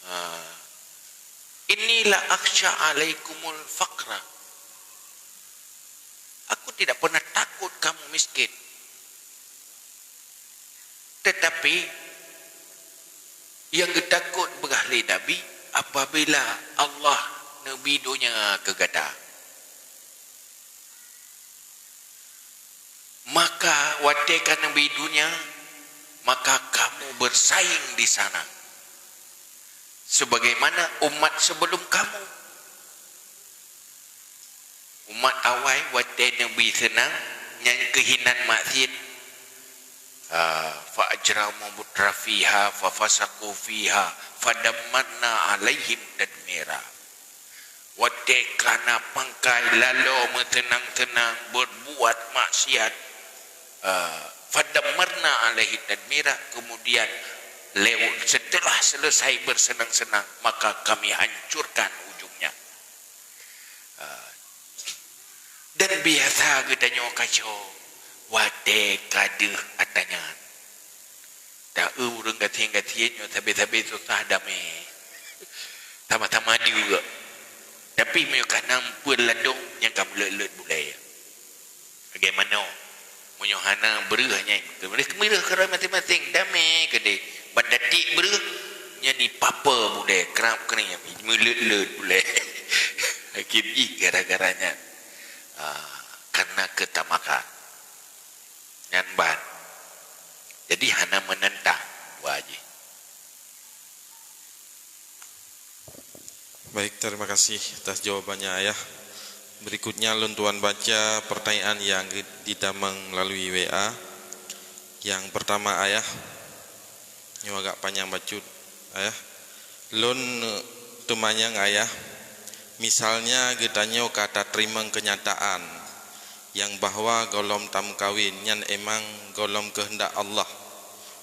ha, "Inni la akhsya alaikumul faqra." Aku tidak pernah takut kamu miskin. Tetapi, nyang geutakot peugah lé Nabi, apabila Allah neubi donya keu gata, maka watée ka neubi donya, maka kamu bersaing di sana sebagaimana umat sebelum kamu. Umat awai watée neubi seunang, nyan keuh inan maksiat. Ah, fa ajramu mutrafiha, fa fasaqu fiha, fa dammarna alaihim tadmira. Watée ka na pangkai lalo meuseunang-seunang, berbuat maksiat, ah, fa dammarna alaihi tadmira, kemudian lewat, setelah selesai bersenang-senang, maka kami hancurkan ujungnya. Ah. Dan biasa geutanyoe kaco watée ka deuh ata nyan. Ta eu ureuëng gasien-gasien nyoe sabe-sabe susah damé. Sama-sama deuek. Tapi meunyoe ka na peue ladôm nyang ka meuleuet-leuet bulée. Bagaimana? Meunyoe hana breuh nyan, keumireuh-keumireuh keudroe maséng-maséng, damé keudeh. Ban datiek breuh, nyan ipape bulée, krab keunoe, meuleuet-leuet bulée. Akhé jih gara-gara nyan. Ah, karena keutamakan. Nyan ban. Jadi hana meunantang dua jih. Baik, terima kasih atas jawabannya, Ayah. Berikutnya, lôn tuan baca pertanyaan yang ditamong melalui W A. Yang pertama, Ayah, nyoe agak panjang bacut, Ayah. Lôn teumanyong, Ayah, misalnya geutanyoe ka tateurimong keunyataan nyang bahwa gohlom tameukawen nyan emang gohlom keuheundak Allah,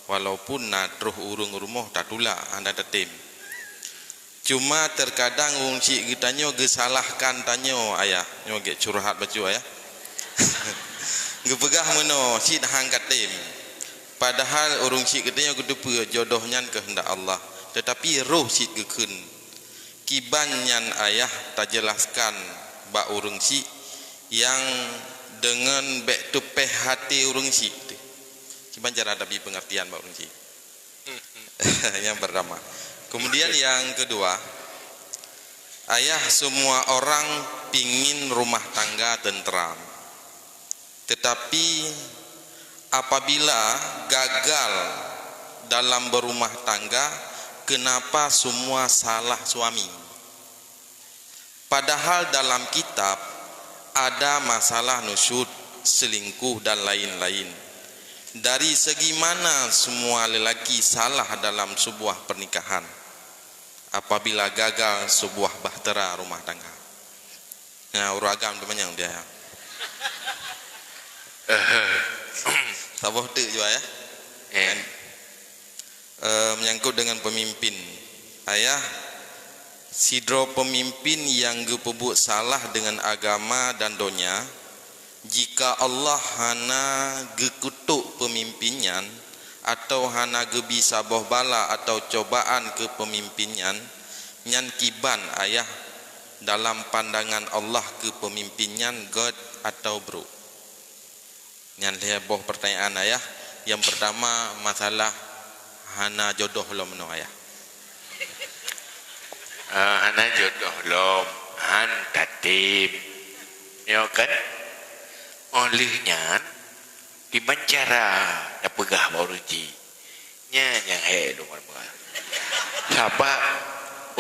walaupun na troh ureuëng rumoh tatulak hana tatem. Cuma teukadang ureuëng syiek geutanyoe geusalahkan tanyoe, Ayah. Nyoe gét curhat bacut, Ayah. Geupeugah meunoe, cit han katem. Padahal ureuëng syiek geutanyoe geuteupeue jodoh nyan keuheundak Allah, teutapi roh cit geukheun. Kiban nyan, Ayah, tajeulaskan bak ureuëng syiek nyang deungon bék teupéh até ureuëng syiek teuh. Kiban cara tabri peungeurtian bak ureuëng syiek. Yang pertama. Kemudian yang kedua, Ayah, semua orang pingin rumah tangga tentram. Tetapi apabila gagal dalam berumah tangga, kenapa semua salah suami? Padahal dalam kitab ada masalah nusyuz, selingkuh dan lain-lain. Dari segi mana semua lelaki salah dalam sebuah pernikahan apabila gagal sebuah bahtera rumah tangga? Nah, ureuëng agam teumanyong dia. Saboh teuk jua, ya. Eh. Kan? Eh, menyangkut dengan pemimpin. Ayah, sidroe peumimpin nyang geupeubuet salah deungon agama dan donya, jika Allah hana geukutok peumimpin nyan, atawa hana geubi saboh bala atawa cobaan keu peumimpin nyan, nyan kiban, Ayah, dalam pandangan Allah keu peumimpin nyan gét atawa brok? Nyan lhée boh pertanyaan, Ayah. Yang pertama, masalah hana jodoh lom nyoe, Ayah. Ah, hana jodoh lom, han tatem. Nyoe kan? Óh lheueh nyan, kiban cara tapeugah bak ureuëng syiek. Nyan nyang hék lôn peugah. Sabab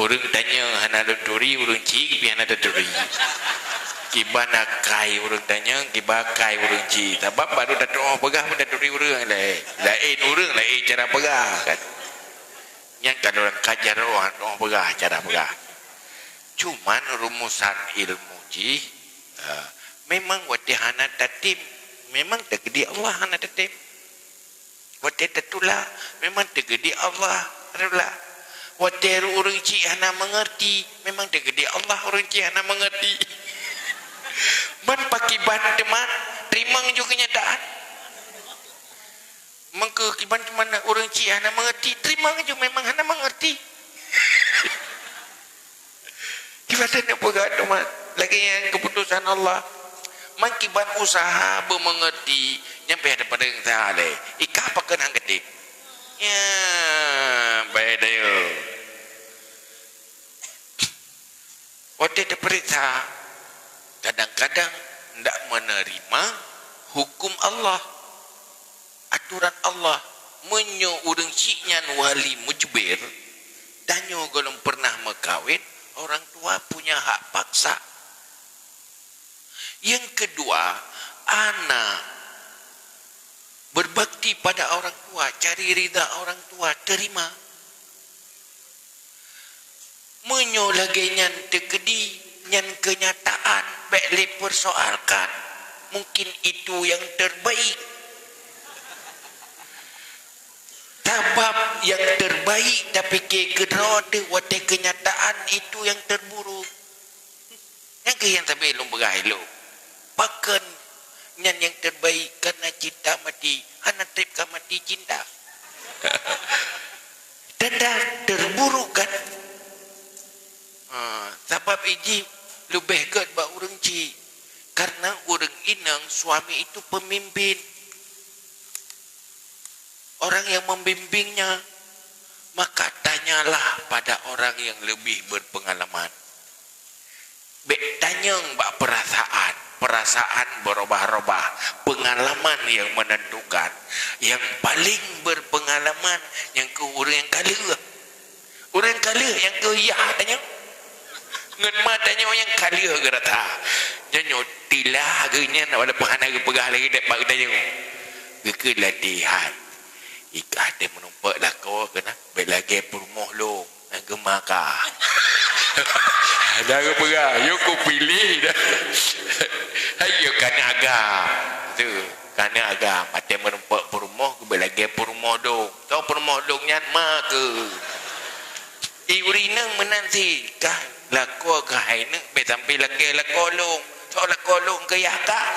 ureuëng tanyoe hana lôn turi, ureuëng syiek pih hana taturi. Kiban akai ureuëng tanyong, kiban akai ureuëng cit. Sabab baru tatuoh peugah pun taturi ureuëng laén. Laén ureuëng, laén cara peugah, kan? Nyan kan ureuëng kajar, oh, tuoh peugah, cara peugah. Cuman rumusan ilmu jih, eh, memang watée hana tatem, memang teukeudi Allah hana tatem. Watée tatulak, memang teukeudi Allah tatulak. Watée ureuëng cit hana meungerti, memang teukeudi Allah ureuëng cit hana meungerti. Ban pakiban teuma, teurimong ju keunyataan. Meukeue kiban teuma ureuëng cit hana meungerti, teurimong ju memang hana meungerti. Kiban teupeugah teuma, lagée nyan keuputosan Allah. Man kiban usaha beumeungerti, nyang payah tapeuriksa lé. Ikah pakon han geutem. Ya, baik dah yo. Watée tapeuriksa, kadang-kadang ndak meuneurimong huköm Allah, aturan Allah. Meunyoe ureuëng cit nyan wali mujbir, tanyoe gohlom pernah meukawen, orang tua punya hak paksa. Yang kedua, anak berbakti pada orang tua, cari ridha orang tua, terima. Meunyoe lagée nyan teukeudi, nyan keunyataan, bék lé persoalkan. Mungkin itu yang terbaik. Sabab yang terbaik tapike keudroe teuh, watée keunyataan itu yang terburuk. Nyang keuh nyang sabe lôn peugah ilok. Pakon nyan nyang terbaik, karena cinta mati, hana treb ka mati cinta. Tanda terburuk kan? Ha, sabab ijih leubeh gét bak ureuëng cit. Karena ureuëng inong, suami itu pemimpin. Orang yang membimbingnya, maka tanyalah pada orang yang lebih berpengalaman. Bék tanyong bak perasaan, perasaan berubah-ubah, pengalaman yang menentukan. Yang paling berpengalaman nyang keuh ureuëng nyang ka lheueh. Ureuëng ka lheueh nyang keuh yah tanyong. Ngon ma tanyong nyang ka lheueh geurata. Nyoe nyoe tilah geuh nyan walaupun hana geupeugah lagée dat bak geutanyoe. Geukheun latihan. Ikah teuh meurumpok lakoe keunan, bék lagée peurumoh lôn. Nyang geumaka. Dah geupeugah, yuk kupiléh dah. Hai, yuk kana agam. Tu, kana agam. Até meurumpok peurumoh, geubeuet lagée peurumoh dong. Tau peurumoh dong nyan ma keu. I ureuëng inong meunan sit, kah lakoe kah hai neuk, bék sampai lagée lakoe lôn. Tau lakoe lôn keu yah kah.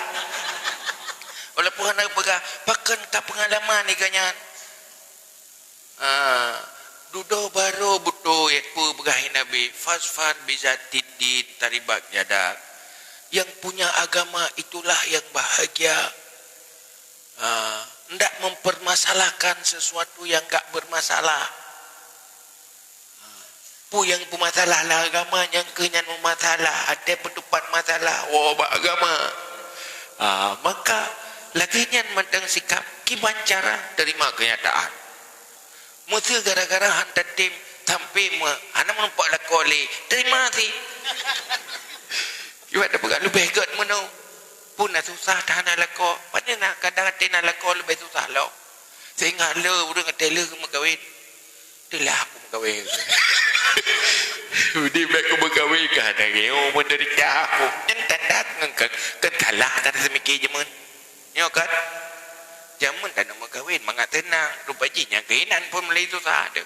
Walaupun hana peugah, pakon ka peungalaman i geuh nyan. Ah, dudoe barô beutôi peue peugah Nabi, "Fasfar bizatid din taribat yadak." Yang punya agama itulah yang bahagia. Ah, ndak mempermasalahkan sesuatu yang gak bermasalah. Ah, peue nyang peumasalah lam agama nyang keuh nyan meumasalah, até peutupat masalah woe bak agama. Ah, maka lagée nyan mantong sikap, kiban cara terima kenyataan. Meuseu gara-gara han tatem sampai me-, hana meurumpok lakoe lé, terima sit. Iwat tapeugah leubeh gét meunoe. Pun na susah that hana lakoe. Pane na kadang até na lakoe leubeh susah lom. Sehingga le ureuëng até le meukawen. Teulah aku meukawen. Udi bék ku meukawen ka hana ngieng menderita aku. Nyan tanda ngon ke-, keutalah tanda seumiké jameun. Nyoe kan? Jameun ka na meukawen mangat teunang, rupa jih nyang keuinan pun mulai susah tu.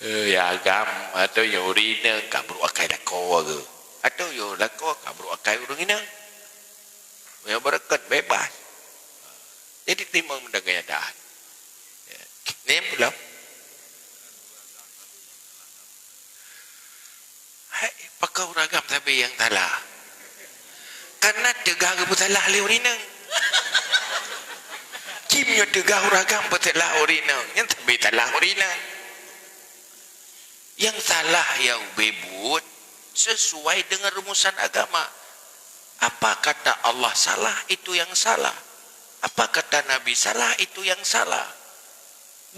Eh, ya agam, atau ya ureuëng inong ka brok akai lakoe ke? Atau ya lakoe ka brok akai ureuëng inong? Ya beureukat bebas. Jadi timbang mendengar nyataan. Ya. Ni yang belum. Hai, pakon ureuëng agam sabe nyang salah? Karena teuga geupeusalah lé ureuëng inong. Cim nyoe teuga ureuëng agam peusalah ureuëng inong, nyan sabe salah ureuëng inong. Yang salah ya ubé buet sesuai dengan rumusan agama. Apa kata Allah salah, itu yang salah. Apa kata Nabi salah, itu yang salah.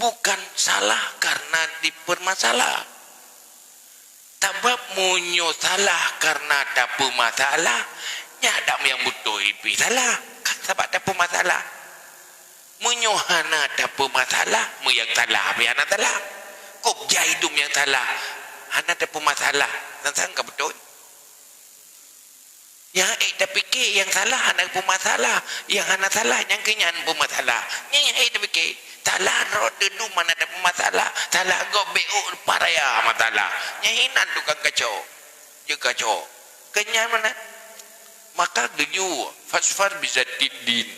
Bukan salah karena dipermasalah. Tab-, Sabab meunyoe salah karena tapeumasalah, nyan dak nyang beutôi pih salah, kan sabab tapeumasalah. Meunyoe hana tapeumasalah, meunyoe nyang salah pih hana salah. Kok jai dum nyang salah, hana tapeumasalah, sang-sang ka beutôi. Nyang ék tapike nyang salah hana peumasalah, nyang hana salah nyang keunyan peumasalah. Nyang ék tapike salah droe teudum hana tapeumasalah, salah gob bék ôk paraya masalah. Nyang hinan tukang kacok, jeuet kacok. Keunyan meunan. Maka geuyue fasfar bizatid din.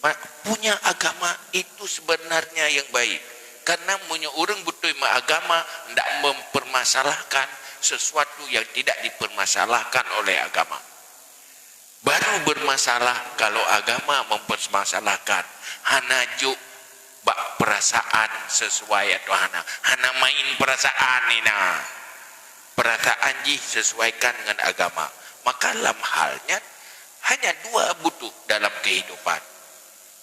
Ma-, punya agama itu sebenarnya yang baik. Karena meunyoe ureuëng beutôi meuagama ndak mempermasalahkan sesuatu yang tidak dipermasalahkan oleh agama. Baru bermasalah kalau agama mempermasalahkan. Hana jok bak perasaan sesuai atau hana. Hana main perasaan ina. Perasaan jih sesuaikan dengan agama. Maka lam hal nyan hanya dua butuh dalam kehidupan.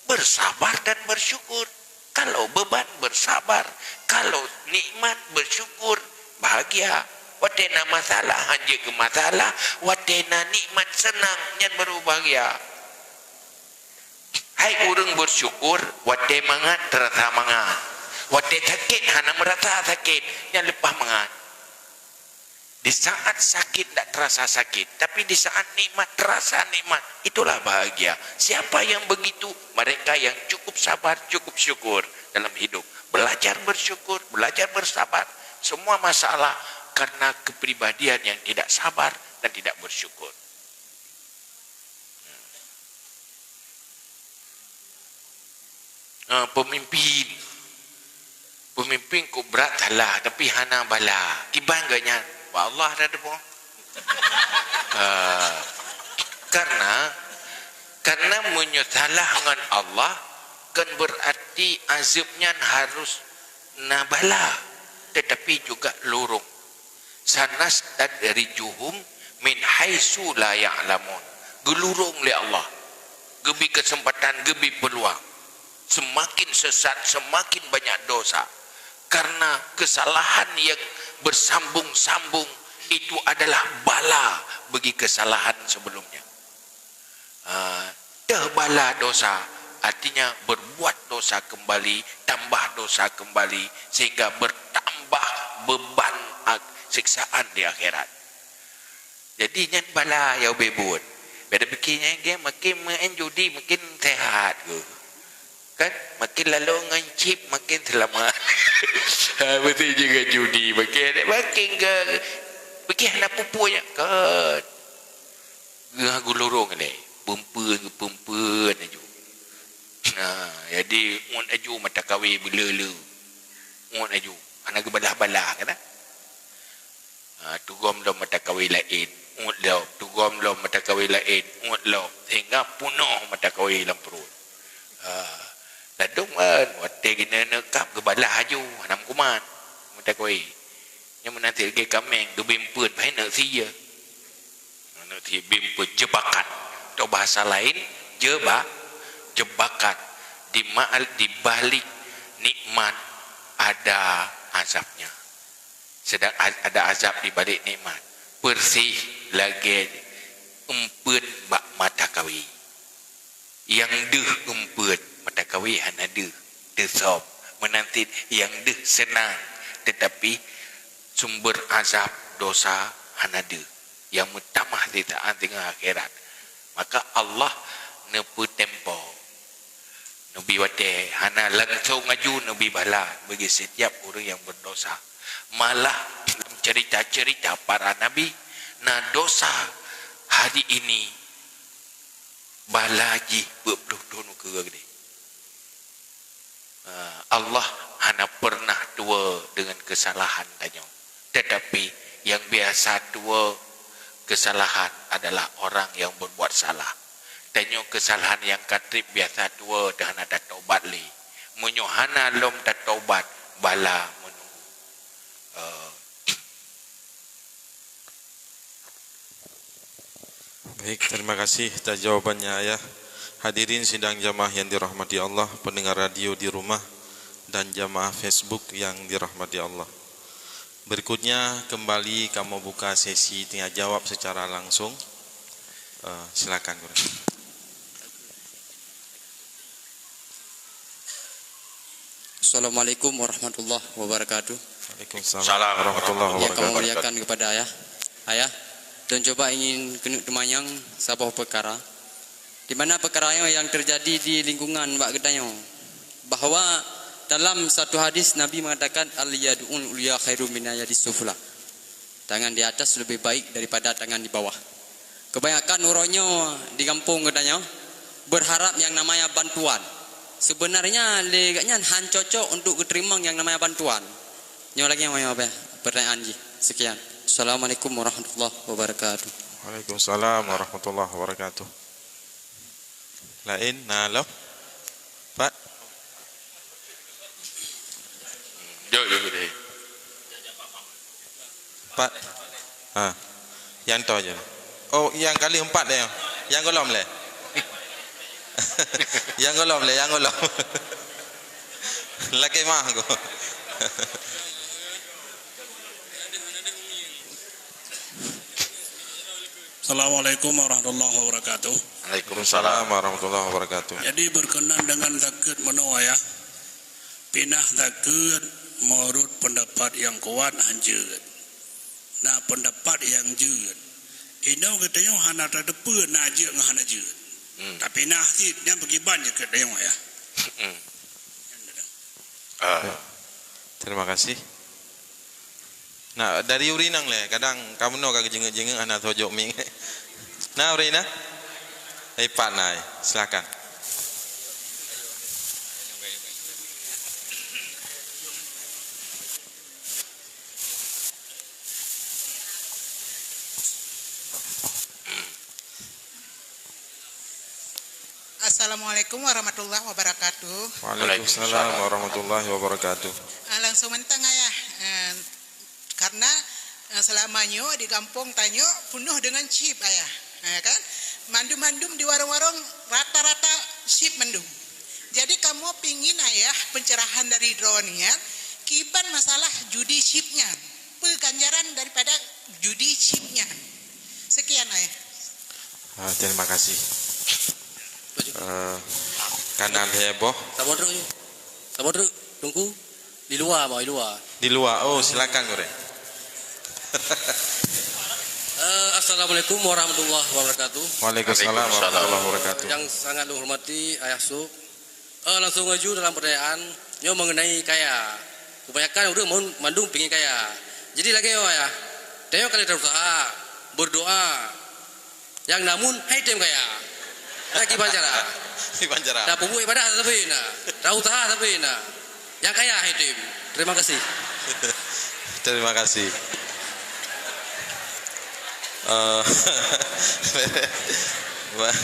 Bersabar dan bersyukur. Kalau beban, bersabar. Kalau nikmat, bersyukur, bahagia. Watée na masalah, hanjeuet keu masalah. Watée na nikmat, seunang, nyan baru bahagia. Hai ureuëng bersyukur, watée mangat terasa mangat. Watée sakét hana merasa sakét, nyan leupah mangat. Di saat sakit tidak terasa sakit, tapi di saat nikmat terasa nikmat, itulah bahagia. Siapa yang begitu? Mereka yang cukup sabar, cukup syukur dalam hidup. Belajar bersyukur, belajar bersabar. Semua masalah karena kepribadian yang tidak sabar dan tidak bersyukur. Ha, pemimpin. Pemimpin kok brat salah, tapi hana bala. Kiban geuh nyan? Bak Allah dah teupeue. Ha, karena, karena meunyoe salah ngon Allah, kan berarti azab nyan harus na bala, tetapi juga lurung. Sanastadrijuhum min haitsu la ya'lamun. Geulurong lé Allah. Geubri keuseumpatan, geubri peuluang. Seumaken sesat, seumaken banyak dosa. Karena keusalahan nyang beusambong-sambong itu adalah bala bagi keusalahan sebelumnya. Ah, teuh bala dosa, artinya berbuat dosa kembali, tambah dosa kembali, sehingga bertambah beban ak-, siksaan di akhirat. Jadi, nyan bala nyang ubé buet. Beda pikir nyan ke, makin main judi, makin sehat ke. Kan? Makin lalu ngon chip, makin selamat. Ha, beutôi juga judi, makin, makin ke, makin hana pupuk nyan. Kan? Geuh gulurong lé, peumpeuen, peumpeuen aju. Nah, jadi ngon aju mata kawé beuleu-leu. Ngon aju, hana geubalah-balah kan? Ha, tugom lom mata kawé laén, ngon lom, tugom lom mata kawé laén, ngon lom. Sehingga punoh mata kawé lam pruet. Ha, ladôm kan, watée geuneuk kab geubalah aju, hana meukuman mata kawé. Nyang meunan lagée kaméng geubri eumpeuen, bah neuk sie. Neuk sie bri eumpeuen, jebakan. Atau bahasa lain, jeba-, jebakan. Di ma-, di balik nikmat ada azabnya. Sedang a-, ada azab di balik nikmat. Persis lagée eumpeuen bak mata kawé. Nyang deuh eumpeuen, mata kawé hana deuh, teusöm. Meunan cit nyang deuh seunang, teutapi sumber azab dosa hana deuh, nyang meutamah sisaat teungoh akhirat. Maka Allah neupeutempo, neubri watée, hana langsong aju neubri bala bagi setiap ureuëng nyang berdosa. Malah dalam cerita-cerita para nabi, na dosa hari ini bala jih peuet ploh thon ukeue keudeh. Ah, Allah hana pernah tuwoe dengan kesalahan tanyoe. Tetapi yang biasa tuwoe kesalahan adalah orang yang berbuat salah. Tanyoe kesalahan nyang ka treb biasa tuwoe dan hana tatobat lé. Meunyoe hana lom tatobat, bala meununggu. Eh, Baik, terima kasih atas jawabannya, Ayah. Hadirin sidang jamaah yang dirahmati Allah, pendengar radio di rumah, dan jamaah Facebook yang dirahmati Allah. Berikutnya, kembali kamoe buka sesi tanya jawab secara langsung. Eh, silakan, Guru. Assalamualaikum warahmatullahi wabarakatuh. Waalaikumsalam warahmatullahi wabarakatuh. Yang kami muliakan kepada Ayah. Ayah, dan coba ingin keuneuk teumanyong saboh peukara. Di mana peukara nyoe nyang teujadi di lingkungan bak geutanyoe, bahwa dalam satu hadis Nabi mengatakan, "Al-yadul ulya khairum minal yadis sufla." Tangan di atas lebih baik daripada tangan di bawah. Kebanyakan uroe nyoe di gampông geutanyoe berharap yang namanya bantuan. Sebenarnya lé geutanyoe han cocok untuk geuteurimong yang namanya bantuan. Nyoe lagèe nyoe, apa? Pertanyaan jih. Sekian. Assalamualaikum warahmatullahi wabarakatuh. Waalaikumsalam warahmatullahi wabarakatuh. Laén na lom? Pat? Jok, jok, jok. Pat? Ha. Nyang toh je. Oh, nyang kali empat deh. Nyang golom lé. Nyang golom lé, nyang golom. Lakèe meu'ah ku. Assalamualaikum warahmatullahi wabarakatuh. Waalaikumsalam warahmatullahi wabarakatuh. Jadi, berkenan dengan zakeuet meunoe, Ayah. Pinah zakeuet meunurot pendapat nyang kuat han jeuet. Na pendapat nyang jeuet. Inoe geutanyoe hana tateupeue na jeuet ngon hana jeuet. Hmm. Tapi na cit nyang peugiban jeuet geutanyoe, Ayah. Hmm. Ah. Ya. Terima kasih. Nah, dari ureueng inong lé, kadang kamoe nyoe ka geujeungeuk-jeungeuk hana sojok mic. Nah, ureueng inong? Ipat nai, silakan. Assalamualaikum warahmatullahi wabarakatuh. Waalaikumsalam warahmatullahi wabarakatuh. Ah, langsung mantong, Ayah. Eh, karena, eh, selama nyoe di gampông tanyoe penuh dengan chip, Ayah. Eh, kan? Mandum-mandum di warong-warong rata-rata chip mandum. Jadi, kamoe pingin, Ayah, pencerahan dari droeneuh nyan, kiban masalah judi chip nyan. Peue ganjaran daripada judi chip nyan? Sekian, Ayah. Ah, terima kasih. Eh, ka na lhèe boh. Saboh truk, saboh truk, Teungku. Di luwa, bah, di luwa. Di luwa. Oh, silakan, Gurèe. Eh, assalamualaikum warahmatullahi wabarakatuh. Waalaikumsalam warahmatullahi wabarakatuh. Yang sangat lôn hormati, Ayah Sub. Eh, langsung laju dalam pertanyaan, nyoe mengenai kaya. Kebanyakan ureueng mandum pingin kaya. Jadi lagèe nyoe, Ayah. Tanyoe ka lheueh tausaha, berdoa. Nyang namun, hai tem kaya. Nah, kiban cara. Kiban cara. Dah peubuet ibadah sabe na. Dah usaha sabe na. Nyang kaya hai tem. Terima kasih. Terima kasih. Eh, ba-,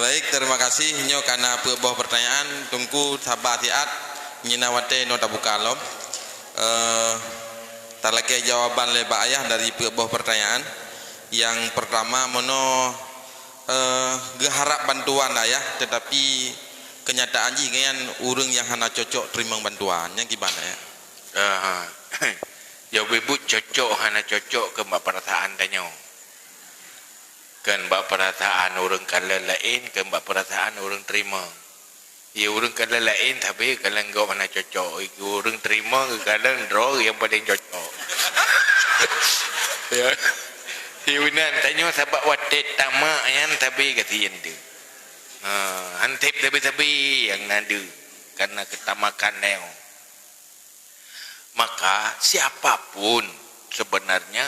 baik, terima kasih. Nyoe ka na peuet boh pertanyaan. Teungku saba siat. Nyan watèe nyoe tabuka lom. Eh, talakèe jawaban lé bak Ayah dari peuet boh pertanyaan. Nyang pertama, meunoe, eh, geuharap bantuan Ayah, tetapi kenyataan jih nyan ureueng nyang hana cocok teurimong bantuan. Nyan kiban, Ayah? Ah, ya, beubuet cocok hana cocok keu bak peurasaan tanyoe. Kan bak peurasaan ureueng kalon laén, kan bak peurasaan ureueng teurimong. Ya, ureueng kalon laén, tapi kalon gob hana cocok. Ureueng teurimong, kalon droe nyang paleng cocok. Ya. Ya, meunan, tanyoe sabab watèe tamak nyan sabe gasien teuh. Ha, han sép sabe-sabe nyang na deuh, karena keutamakan tanyoe. Maka, siapa pun sebenarnya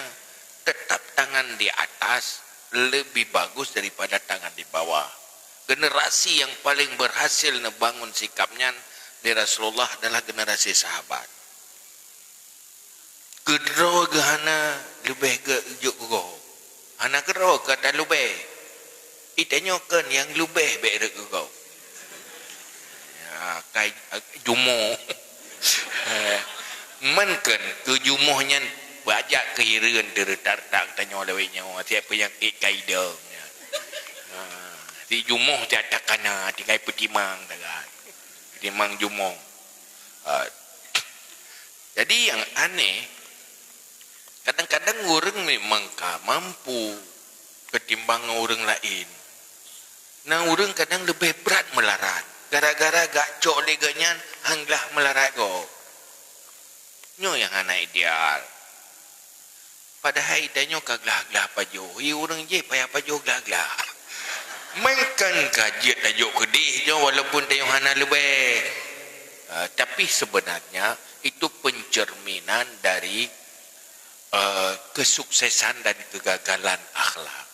tetap tangan di atas lebih bagus daripada tangan di bawah. Generasi yang paling berhasil neubangun sikap nyan di Rasulullah adalah generasi sahabat. Keudroe geuh hana leubeh geu-, jok geuh. Hana keudroe ka talubeh. Itanyoe kon nyang lubeh bèk rot geuh. Ya, kai, jumoh. Eh, man kon keu jumoh nyan bajak keu hireuen teuretak-retak tanyoe lawét nyoe, siat peunyakét kaidong nyan. Ha, si jumoh siat takana, tinggai peutimang sagai. Peutimang jumoh. Ha, Jadi nyang aneh, kadang-kadang ureuëng memang ka mampu ketimbang ngon ureuëng laén. Na ureuëng kadang leubeh brat meularat. Gara-gara gak cok lé geuh nyan han glah meularat gob. Nyoe nyang hana ideal. Padahai tanyoe ka glah-glah pajoh. Hi ureuëng jih payah pajoh glah-glah. Meukan ka jeuet tajok keudeh nyoe walaupun tanyoe hana leubeh. Ah, tapi sebenarnya itu pencerminan dari, eh, kesuksesan dan kegagalan akhlak.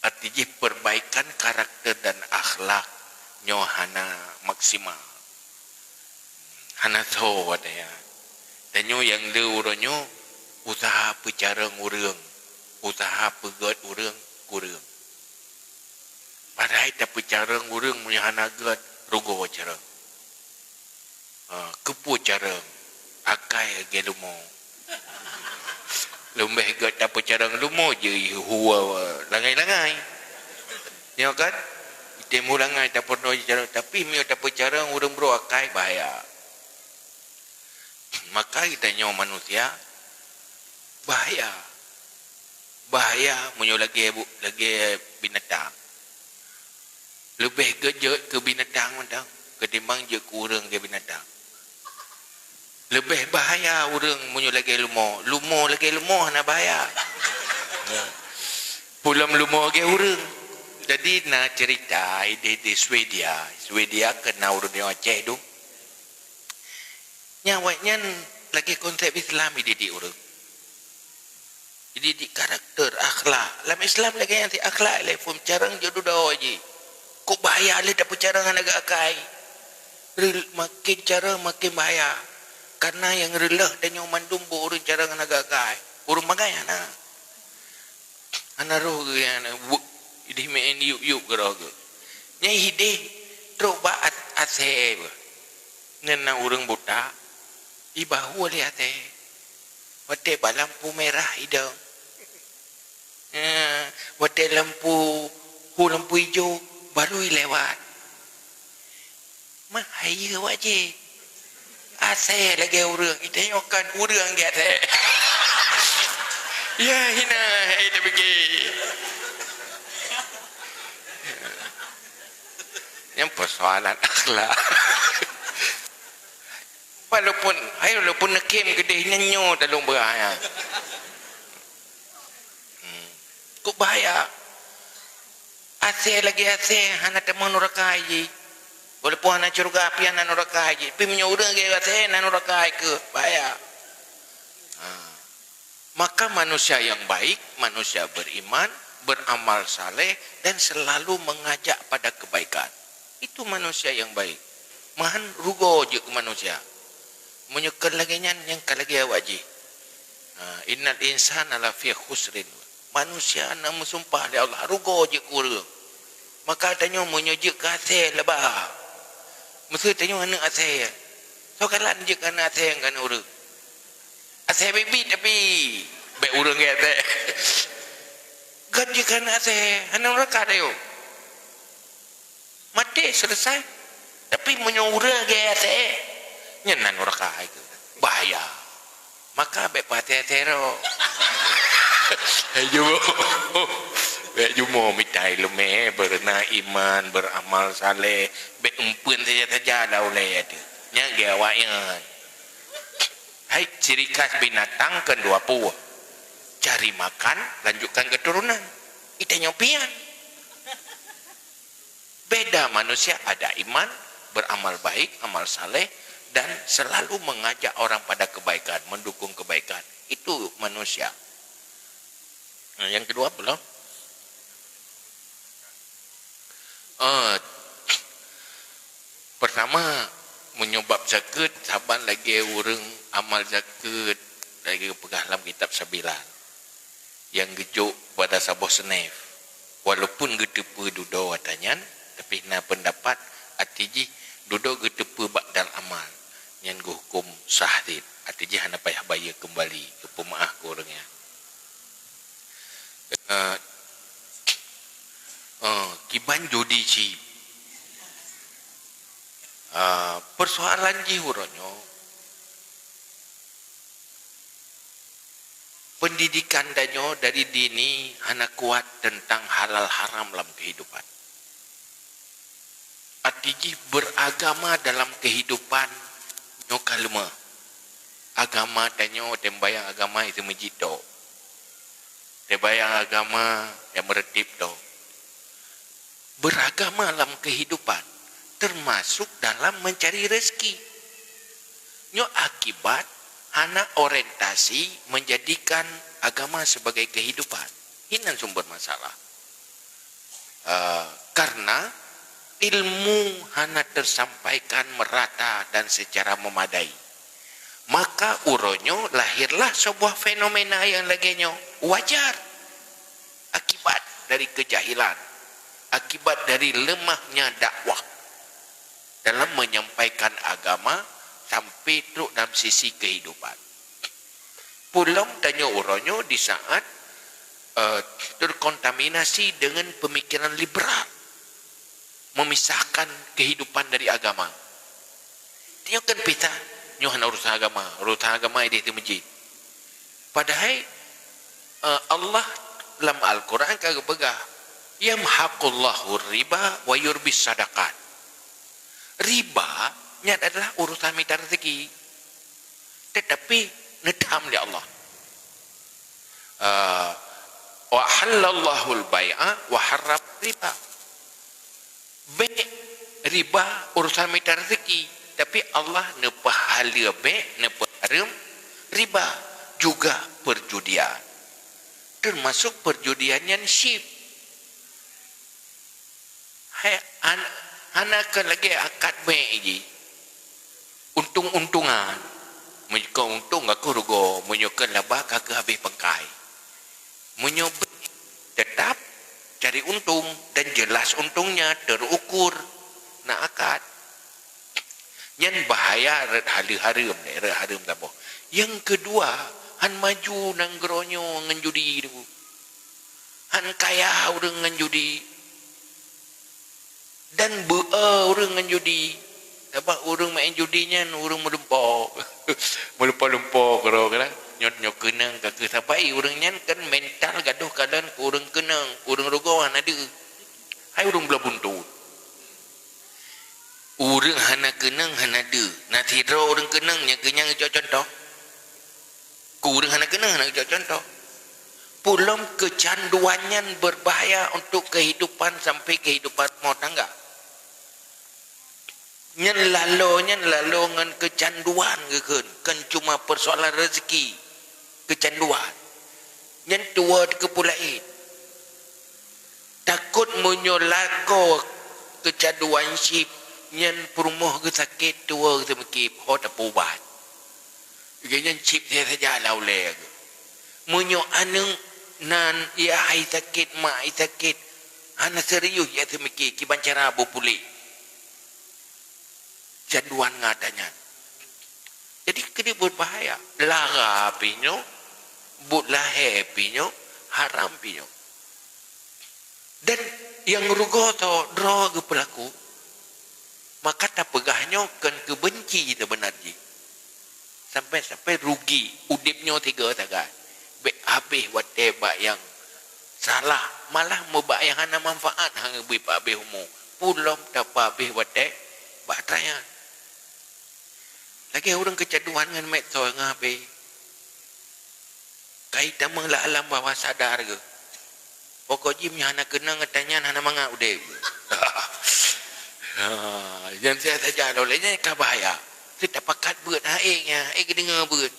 Arti jih perbaikan karakter dan akhlak nyoe hana maksimal. Hana tho watée nyan. Tanyoe nyang le uroe nyoe usaha peucareueng ureuëng, usaha peugét ureuëng kureueng. Padahai tapeucareueng ureuëng meunyoe hana gét, rugoe careueng. Ha, keupeue careueng? Akai lagée lumo. Leubeh gét tapeucareueng lumo jih hua langai-langai. Nyoe kan? Item hua langai tapeunoe careueng, tapi meunyoe tapeucareueng ureuëng brok akai bahaya. Maka geutanyoe manusia bahaya. Bahaya meunyoe lagée bu-, lagée binatang. Leubeh gét jeuet keu binatang mantong ketimbang jeuet keu ureuëng lagée binatang. Leubeh bahaya ureuëng meunyoe lagée lumo. Lumo lagée lumo hana bahaya. Pulom lumo lagée ureuëng. Jadi na cerita di, di Swedia. Swedia keu na ureuëng Aceh tu. Nyan awaknyan lagée konsep Islam dididik ureuëng. Dididik karakter, akhlak. Lam Islam lagée nyan sit akhlak lé phon careueng jeuet dudoe jih. Kok bahaya lé tapeucareueng hana gét akai. Reul-, makin careueng makin bahaya. Karena nyang reuleuh tanyoe mandum beu ureuëng careueng hana gét akai. Ureuëng bangai hana. Hana roh geuh nyan, wuk, idih meu'en yup-yup geuroh geuh. Nyang hideh trok bak at-, asée beuh. Ngon na ureuëng buta, ibahu lé asée. Watée bak lampu merah idong. Eh, watée lampu, hu lampu ijo, baru ilewat. Mah hayeue awak jih. Asée lagée ureuëng, itanyoe kan ureuëng gét asée. Ya, hina, hai tapike. Nyan persoalan akhlak. Walaupun, hai, walaupun neukhém keudeh nyan nyoe taleueng beurah nyan. Hmm. Kok bahaya. Asée lagée asée hana teuma nuraka jih. Walaupun hana syeuruga api hana nuraka jih. Tapi meunyoe ureuëng lagée asée na nuraka keuh. Bahaya. Ha. Maka manusia yang baik, manusia beriman, beramal saleh dan selalu mengajak pada kebaikan. Itu manusia yang baik. Meuhan rugoe jeuet keu manusia. Meunyoe kon lagée nyan, nyang ka lagée awak jih. Ha, innal insana lafi khusrin. Manusia na meusumpah lé Allah, rugoe jeuet keu ureuëng. Maka tanyoe meunyoe jeuet keu asée laba. Meuseu tanyoe aneuëk asée. Soe galak jeuet keu aneuëk asée ngon ureuëng. Asée biet-biet tapi bék ureuëng gét asée. Gét jeuet keu aneuëk asée, hana nuraka tanyoe. Maté selesai. Tapi meunyoe ureuëng lagée asée, nyan na nuraka hai keuh. Bahaya. Maka bék peuhati-hati rot. Hai jumo. Bék jumo mita ileumé, beureunak iman, beuramal saleh, bék eumpeuen saja-saja dah ulée tu. Nyan lagée awak nyan. Hai ciri khas binatang kan dua pue. Cari makan, lanjutkan keturunan. Itanyoe pian. Beda manusia ada iman, beramal baik, amal saleh, dan selalu mengajak orang pada kebaikan, mendukung kebaikan. Itu manusia. Nah, yang kedua belum. Eh, pertama, meunyoe bab zakeuet, saban lagée ureuëng amal zakeuet, lagée peugah lam kitab Sabilan. Nyang geujok pada saboh snaf. Walaupun geuteupeue dudoe ata nyan, tapi na peundapat até jih dudoe geuteupeue bak dal amal. Nyan geuhuköm sah cit. Até jih hana payah bayeue keumbali, geupeumaáh keu ureuëng nyan. Eh, eh, kiban judi cit. Ah, persoalan jih uroe nyoe, Pendidikan tanyoe dari dini hana kuat teuntang halal haram lam keuhidupan. Arti jih, beragama dalam keuhidupan nyoe ka leumah. Agama tanyoe, teumayang agama i seumeujid tok. Teumayang agama nyang meureutib tok. Beragama lam keuhidupan, termasuk dalam mencari rezeki. Nyoe akibat hana orientasi menjadikan agama sebagai kehidupan. Ini sumber masalah. Eh, karena ilmu hana tersampaikan merata dan secara memadai. Maka uroe nyoe lahirlah sebuah fenomena yang lagée nyoe. Wajar. Akibat dari kejahilan, akibat dari lemahnya dakwah dalam menyampaikan agama sampai trok dalam sisi kehidupan. Pulom tanyoe uroe nyoe di saat, eh, terkontaminasi dengan pemikiran liberal, memisahkan kehidupan dari agama. Nyoe kan pisah, nyoe hana urusan agama, urusan agama ideh di masjid. Padahai, eh, Allah lam Al-Quran ka geupeugah, "Yamhaqullahu riba wa yurbis sadaqat." Riba nyan adalah urusan mita rezeki. Tetapi neutam lé Allah. Eh, "Wa halallahul bai'a wa harram riba." Bék riba urusan mita rezeki, tapi Allah neupeuhaleue bék, neupeuhareuem riba, juga perjudian. Termasuk perjudian nyan chip. Hai, han-, hana keu lagée akad bék jih. Untong-untongan. Meunyoe keu untong ka keuh rugoe, meunyoe keu laba ka keuh habéh pangkai. Meunyoe bék, tetap cari untong dan jelas untongnya terukur na akad. Nyan bahaya rot haleue hareuem deh, rot hareuem saboh. Nyang keudua, han maju nanggroe nyoe ngon judi tu. Han kaya ureuëng ngon judi. Dan beu-e ureuëng ngon judi. Sabab ureuëng main judi nyan ureuëng meulumpo. Meulumpo-lumpo keudroe kan. Nyoe, nyoe keunong ka keuh sabai ureuëng nyan kan mental gadôh kalon keu ureuëng keunong, ureuëng rugoe hana deuh. Hai ureuëng bloe buntut. Ureuëng hana keunong hana deuh. Na sidroe ureuëng keunong nyang keu nyan geucok cuntoh. Keu ureuëng hana keunong hana geucok cuntoh. Pulom keucanduan nyan berbahaya untuk kehidupan sampai kehidupan rumah tangga. Nyan lalo, nyan lalo ngon keucanduan geukheun, kon cuma persoalan rezeki, keucanduan. Nyan tuwoe keu peue laén. Takot meunyoe lakoe keucanduan chip, nyan peurumoh geusakét, tuwoe geuseumeukép, ho tapeuubat. Lagée nyan chip saja-saja lam ulée geuh. Meunyoe aneuëk nan, yah hai sakét, mak hai sakét, hana serius jak seumiké kiban cara beupuléh. Canduan ngon ata nyan. Jadi, keuneuk beubahaya. Lara pih nyoe, buet lahé pih nyoe, haram pih nyoe. Dan nyang rugoe tho droe geupeulaku, maka tapeugah nyoe kon keu beunci teubeuna jih. Sampai-sampai rugi udeb nyoe tiga sagai. Bék habéh watée bak nyang salah, malah meubak nyang hana manfaat hana geubri peuhabéh umu. Pulom tapeuhabéh watée bak ata nyan. Lagée ureuëng keucanduan ngon medsos ngon habéh. Kai tamong lam alam bawah sadar geuh. Pokok jih meunyoe hana keunong ata nyan hana mangat udeb. Ha, nyan saja lolée nyan ka bahaya. Teutab pakat beuet hai nyan, hai geudeungoe beuet.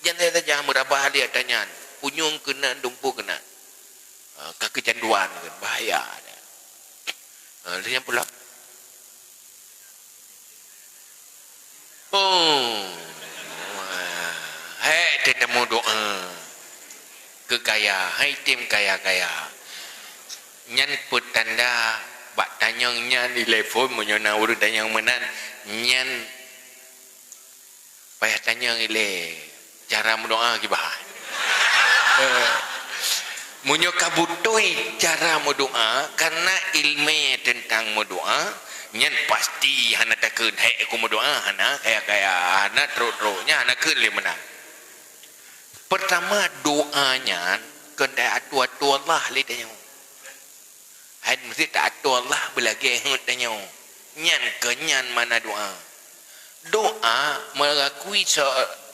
Nyan saja meurabah lé ata nyan. Punyueng keunan, dumpeue keunan. Ha, ka keucanduan kan bahaya. Ha, lheueh nyan pula. Oh. Hai teuteumé doa. Keu kaya, hai tem kaya-kaya. Nyan peutanda bak tanyong nyan di telepon meunyoe na ureuëng tanyong meunan, nyan payah tanyong ilée. Cara meudoa kiban. Eh, meunyoe ka beutôi cara meudoa, karena iéleumé teuntang meudoa, nyan pasti hana takheun, "Hék, aku meudoa," hana, kaya-kaya, hana trok-trok, nyan hana kheun lé meunan. Pertama, doa Nyan keuntèe atoe-atoe Allah lé tanyoe. Hai meusti ta-atoe Allah beulagèe heuet tanyoe. Nyan keuh nyan makna doa. Doa mengakui se-,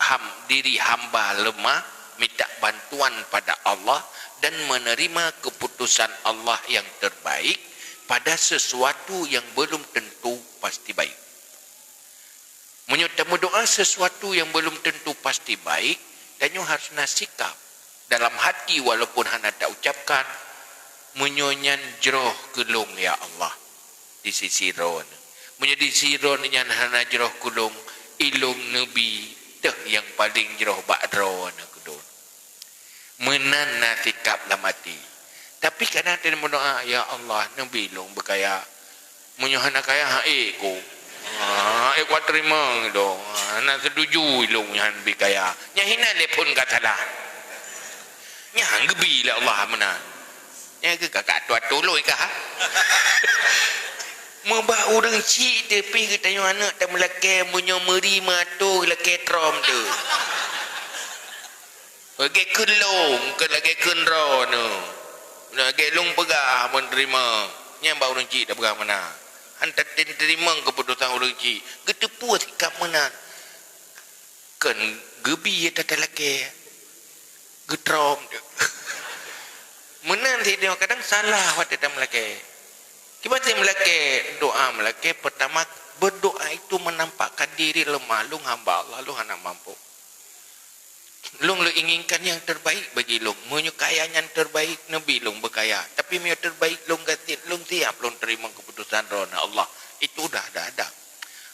ham-, diri hamba lemah, minta bantuan pada Allah dan menerima keputusan Allah yang terbaik pada sesuatu yang belum tentu pasti baik. Meunyoe tameudoa sesuatu nyang belum tentu pasti baik, tanyoe harus na sikap dalam hati walaupun hana taucapkan, "Meunyoe nyan jroh keu lôn, ya Allah, di sisi Droeneuh. Meunyoe di sisi Droeneuh nyan hana jroh keu lôn, ilôn neubi teuh nyang paleng jroh bak Droeneuh keu lôn." Meunan na sikap lam até. Tapi kadang teurimong doa, "Ya Allah, neubi lôn beukaya." Meunyoe hana kaya, ha ék ku. Ha ék ku teurimong dong. Hana setuju lôn nyan bi kaya. Nyan hina lé phon ka salah. Nyan geubi lé Allah meunan. Nyan keu kakak tua tulôi kah? Meubak ureueng chik teupih geutanyoe aneuk tameulakèe meunyoe meuri meuato lakèe trom tu. Lagèe kheun lôn, keu lagèe kheun droeneuh. Lagèe lôn peugah meuteurimong, nyan bak ureueng chik tapeugah meunan. Han tatem teurimong keuputosan ureueng chik, geuteupeue sikap meunan. Kheun geubi that lakèe, geutrom. Meunan sidroe kadang salah watèe tameulakèe. Kiban cit meulakèe, doa meulakèe, pertama, berdoa itu menampakkan diri lemah, lôn hamba Allah, lôn hana mampu. Lôn lôn inginkan nyang terbaik bagi lôn. Meunyoe kaya nyang terbaik, neubi lôn beukaya. Tapi meunyoe terbaik lôn gasien, lôn siap lôn teurimong keuputosan Droeneuh Allah. Itu dah, dah ada.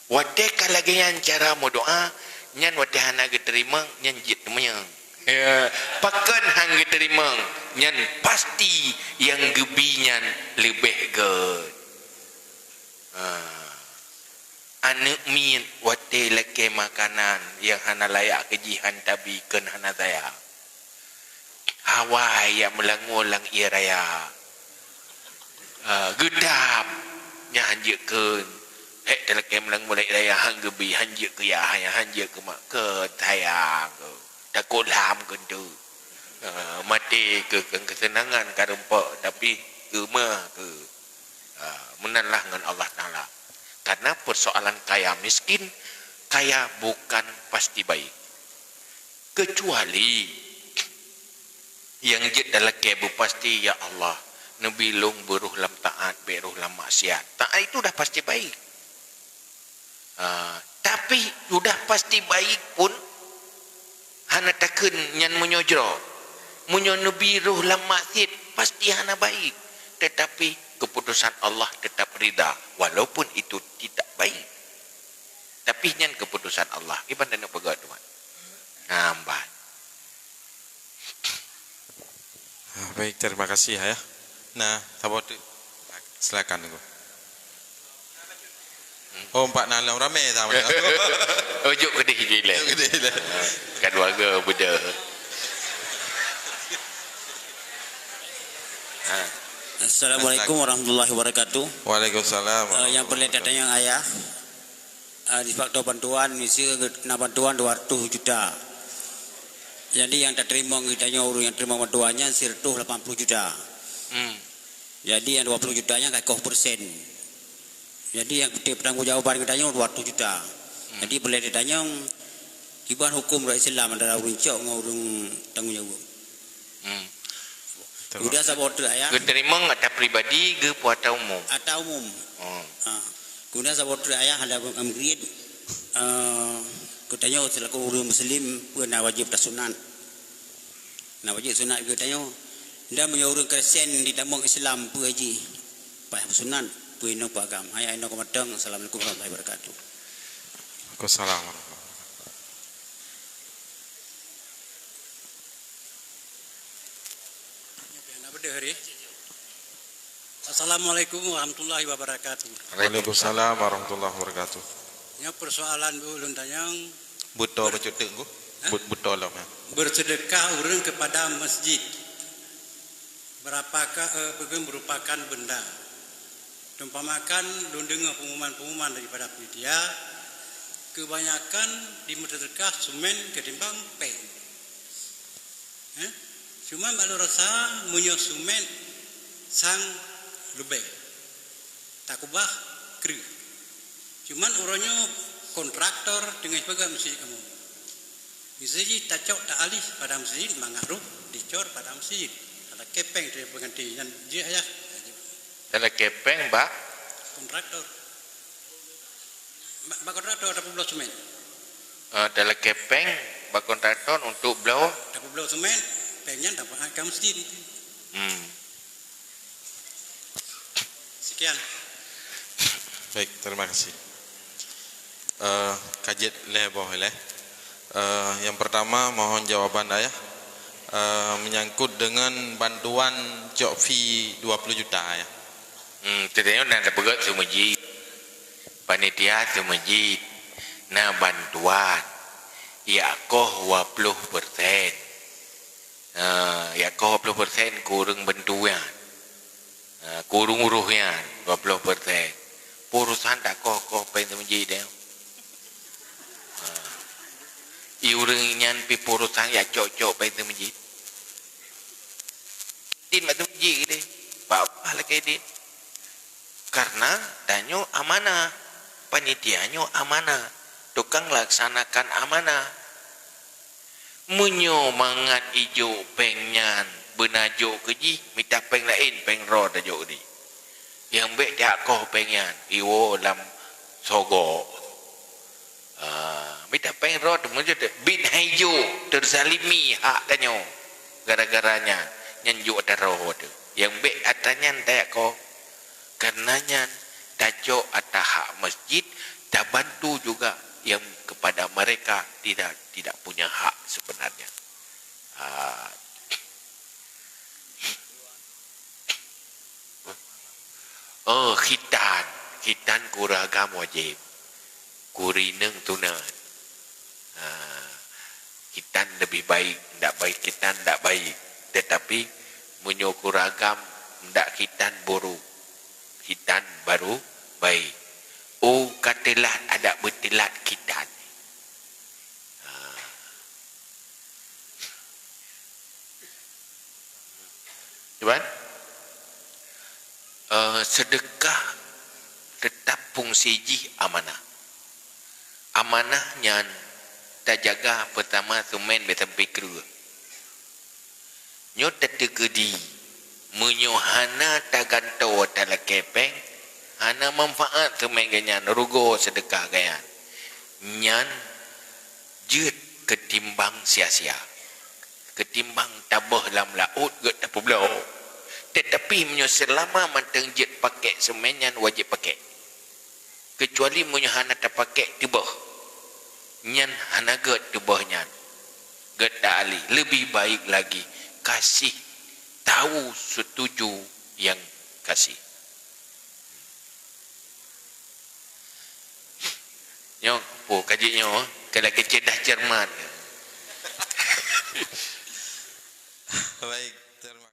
Watèe ka lagèe nyan cara meudoa, nyan watèe hana geuteurimong, nyan jeuet teumanyong. Ya, pakon han geuteurimong, nyan pasti nyang geubi nyan leubeh göt. Ha. Aneuk miet watèe lakèe makanan nyang hana layak keu jih han tabi kheun hana sayang. Hawa jak meulangue lam ie raya. Ah, geudam. Nyan han jeuet kheun. Hék talakèe meulangue lam ie raya han geubi, han jeuet keu yah, han jeuet keu mak, kheun sayang kheun. Takot lam kheun tu. Ah, maté keu, keu kesenangan ka rumpok, tapi keumah keu. Ah, meunan lah ngon Allah Taala. Karena persoalan kaya miskin, kaya bukan pasti baik. Kecuali nyang jeuet talakèe beupasti, "Ya Allah, neubi lôn beuroh lam taat, bèk roh lam maksiat." Taat itu dah pasti baik. Ah, tapi sudah pasti baik pun hana takheun nyan meunyoe jroh. Meunyoe neubi roh lam maksiat, pasti hana baik. Tetapi keputusan Allah tetap ridha, walaupun itu tidak baik. Tapi nyan keputusan Allah. Iban dan peugah tu, Mat. Nah, ambat. Ah, baik, terima kasih, ya. Nah, saboh tu. Silakan, Teungku. Oh, empat na lom ramè sama. Ujuk keudeh je lah. Ujuk keudeh lah. Kan warga beda. Ha. Assalamualaikum warahmatullahi wabarakatuh. Waalaikumsalam. Eh, nyang peureulèe tatanyong ayah, eh, di faktor bantuan, miseue na bantuan dua ratus juta. Jadi nyang tateurimong geutanyoe ureueng nyang teurimong bantuan nyan seratus lapan puluh juta. Hmm. Jadi nyang dua puluh juta nyan ka koh persen. Jadi nyang peureulèe peutanggung jawaban geutanyoe dua ratus juta. Hmm. Jadi peureulèe tatanyong, kiban huköm dalam Islam antara ureueng cok ngon ureueng tanggung jawab. Hmm. Kemudian saboh treuk ayah. Geuteurimong ata pribadi, geupeue ata umum? Ata umum. Oh. Ha. Kemudian saboh treuk ayah ada meukeureueng, eh, geutanyoe selaku ureueng muslim, peue na wajéb tasunat? Na wajéb sunat geutanyoe. Dan meunyoe ureueng Kristen jitamong Islam, peue jih? Payah sunat, peue inoe peue agam. Hai inoe keumatang. Assalamualaikum warahmatullahi wabarakatuh. Waalaikumsalam warahmatullahi wabarakatuh. Assalamualaikum warahmatullahi wabarakatuh. Waalaikumsalam warahmatullahi wabarakatuh. Nyoe persoalan bu ulôn tanyong. Buto bacut teuk, Teungku. Hah? But-, buto lom, ya. Bersedekah ureueng kepada masjid. Berapakah, eh, peue kheun, merupakan benda. Teumpamakan, lôn deungoe pengumuman-pengumuman daripada panitia, kebanyakan dimeusedekah semen ketimbang péng. Eh? Cuma bak lôn rasa meunyoe seumen sang leubeh, takubah kreueh. Cuman uroe nyoe kontraktor teungoh peugah meuseujid kamoe. Meuseujid tacok taalih pada meuseujid mangat roh dicor pada meuseujid. Ada kepeng dari pengganti nyan jih ayah. Dalam kepeng bak Kontraktor. Bak, bak kontraktor ada pebloe semen. Uh, dalam kepeng bak kontraktor untuk bloe. Ada pebloe semen, peng nyan dapat ke masjid itu. Hmm. Sekian. Baik, terima kasih. Uh, kajet leh boh leh. Uh, yang pertama mohon jawaban ayah uh, menyangkut dengan bantuan cok fee dua puluh juta ayah. Hmm, teudeungoe na tapeugöt seumeujid. Panitia seumeujid na bantuan. Ia koh dua puluh persen. Uh, ia koh dua puluh persen kureueng bantuan. Uh, kureueng uroh nyan dua puluh persen. Purusan tak koh-koh peng seumeujid deh. Uh, i ureueng nyan pi purusan ia cok-cok peng seumeujid. Din bak seumeujid deh. Bak Allah lagèe din. Karena tanyoe amanah, panitia nyoe amanah, tukang laksanakan amanah. Meunyoe mangat ijok peng nyan beuna jok keu jih, mita peng laén, peng droe tajok di. Nyang bèk jak koh peng nyan, iwoe lam sogok. Ah, mita peng rot meunyoe bin hai jok teuzalimi hak tanyoe gara-gara nyan, nyan jok ata roh tu. Nyang bèk ata nyan tajak koh. Karena nyan tacok ata hak masjid, tabantu juga yang kepada mereka tidak tidak punya hak sebenarnya. Ah, Oh, khitan. Khitan keu ureueng agam wajéb. Keu ureueng inong sunat. Ha, khitan leubeh baik, ndak baik khitan ndak baik. Tetapi meunyoe keu ureueng agam ndak khitan buruk. Khitan baru baik. Oh, ka teulat adak beuteulat khitan. Ha. Cuman, eh, sedekah tetap fungsi jih amanah. Amanah nyan tajaga, peutama seumén bèk sampai kreueh. Nyoe tateukeudi, meunyoe hana tagantoe talakèe péng, hana manfaat seumén geuh nyan, rugoe seudeukah geuh nyan. Nyan jeuet keutimbang sia-sia, keutimbang taböh lam laôt geuh tapeubloe. Teutapi meunyoe seulama mantong jeuet pakék seumén nyan wajéb pakék. Keucuali meunyoe hana tapakék teuböh, nyan hana gét teuböh nyan. Gét ta ahli, leubeh baik lagi kasih tahu setuju nyang kasih. Nyoe, po kaji nyoe, keu lagèe ceudah cermat. Baik, terima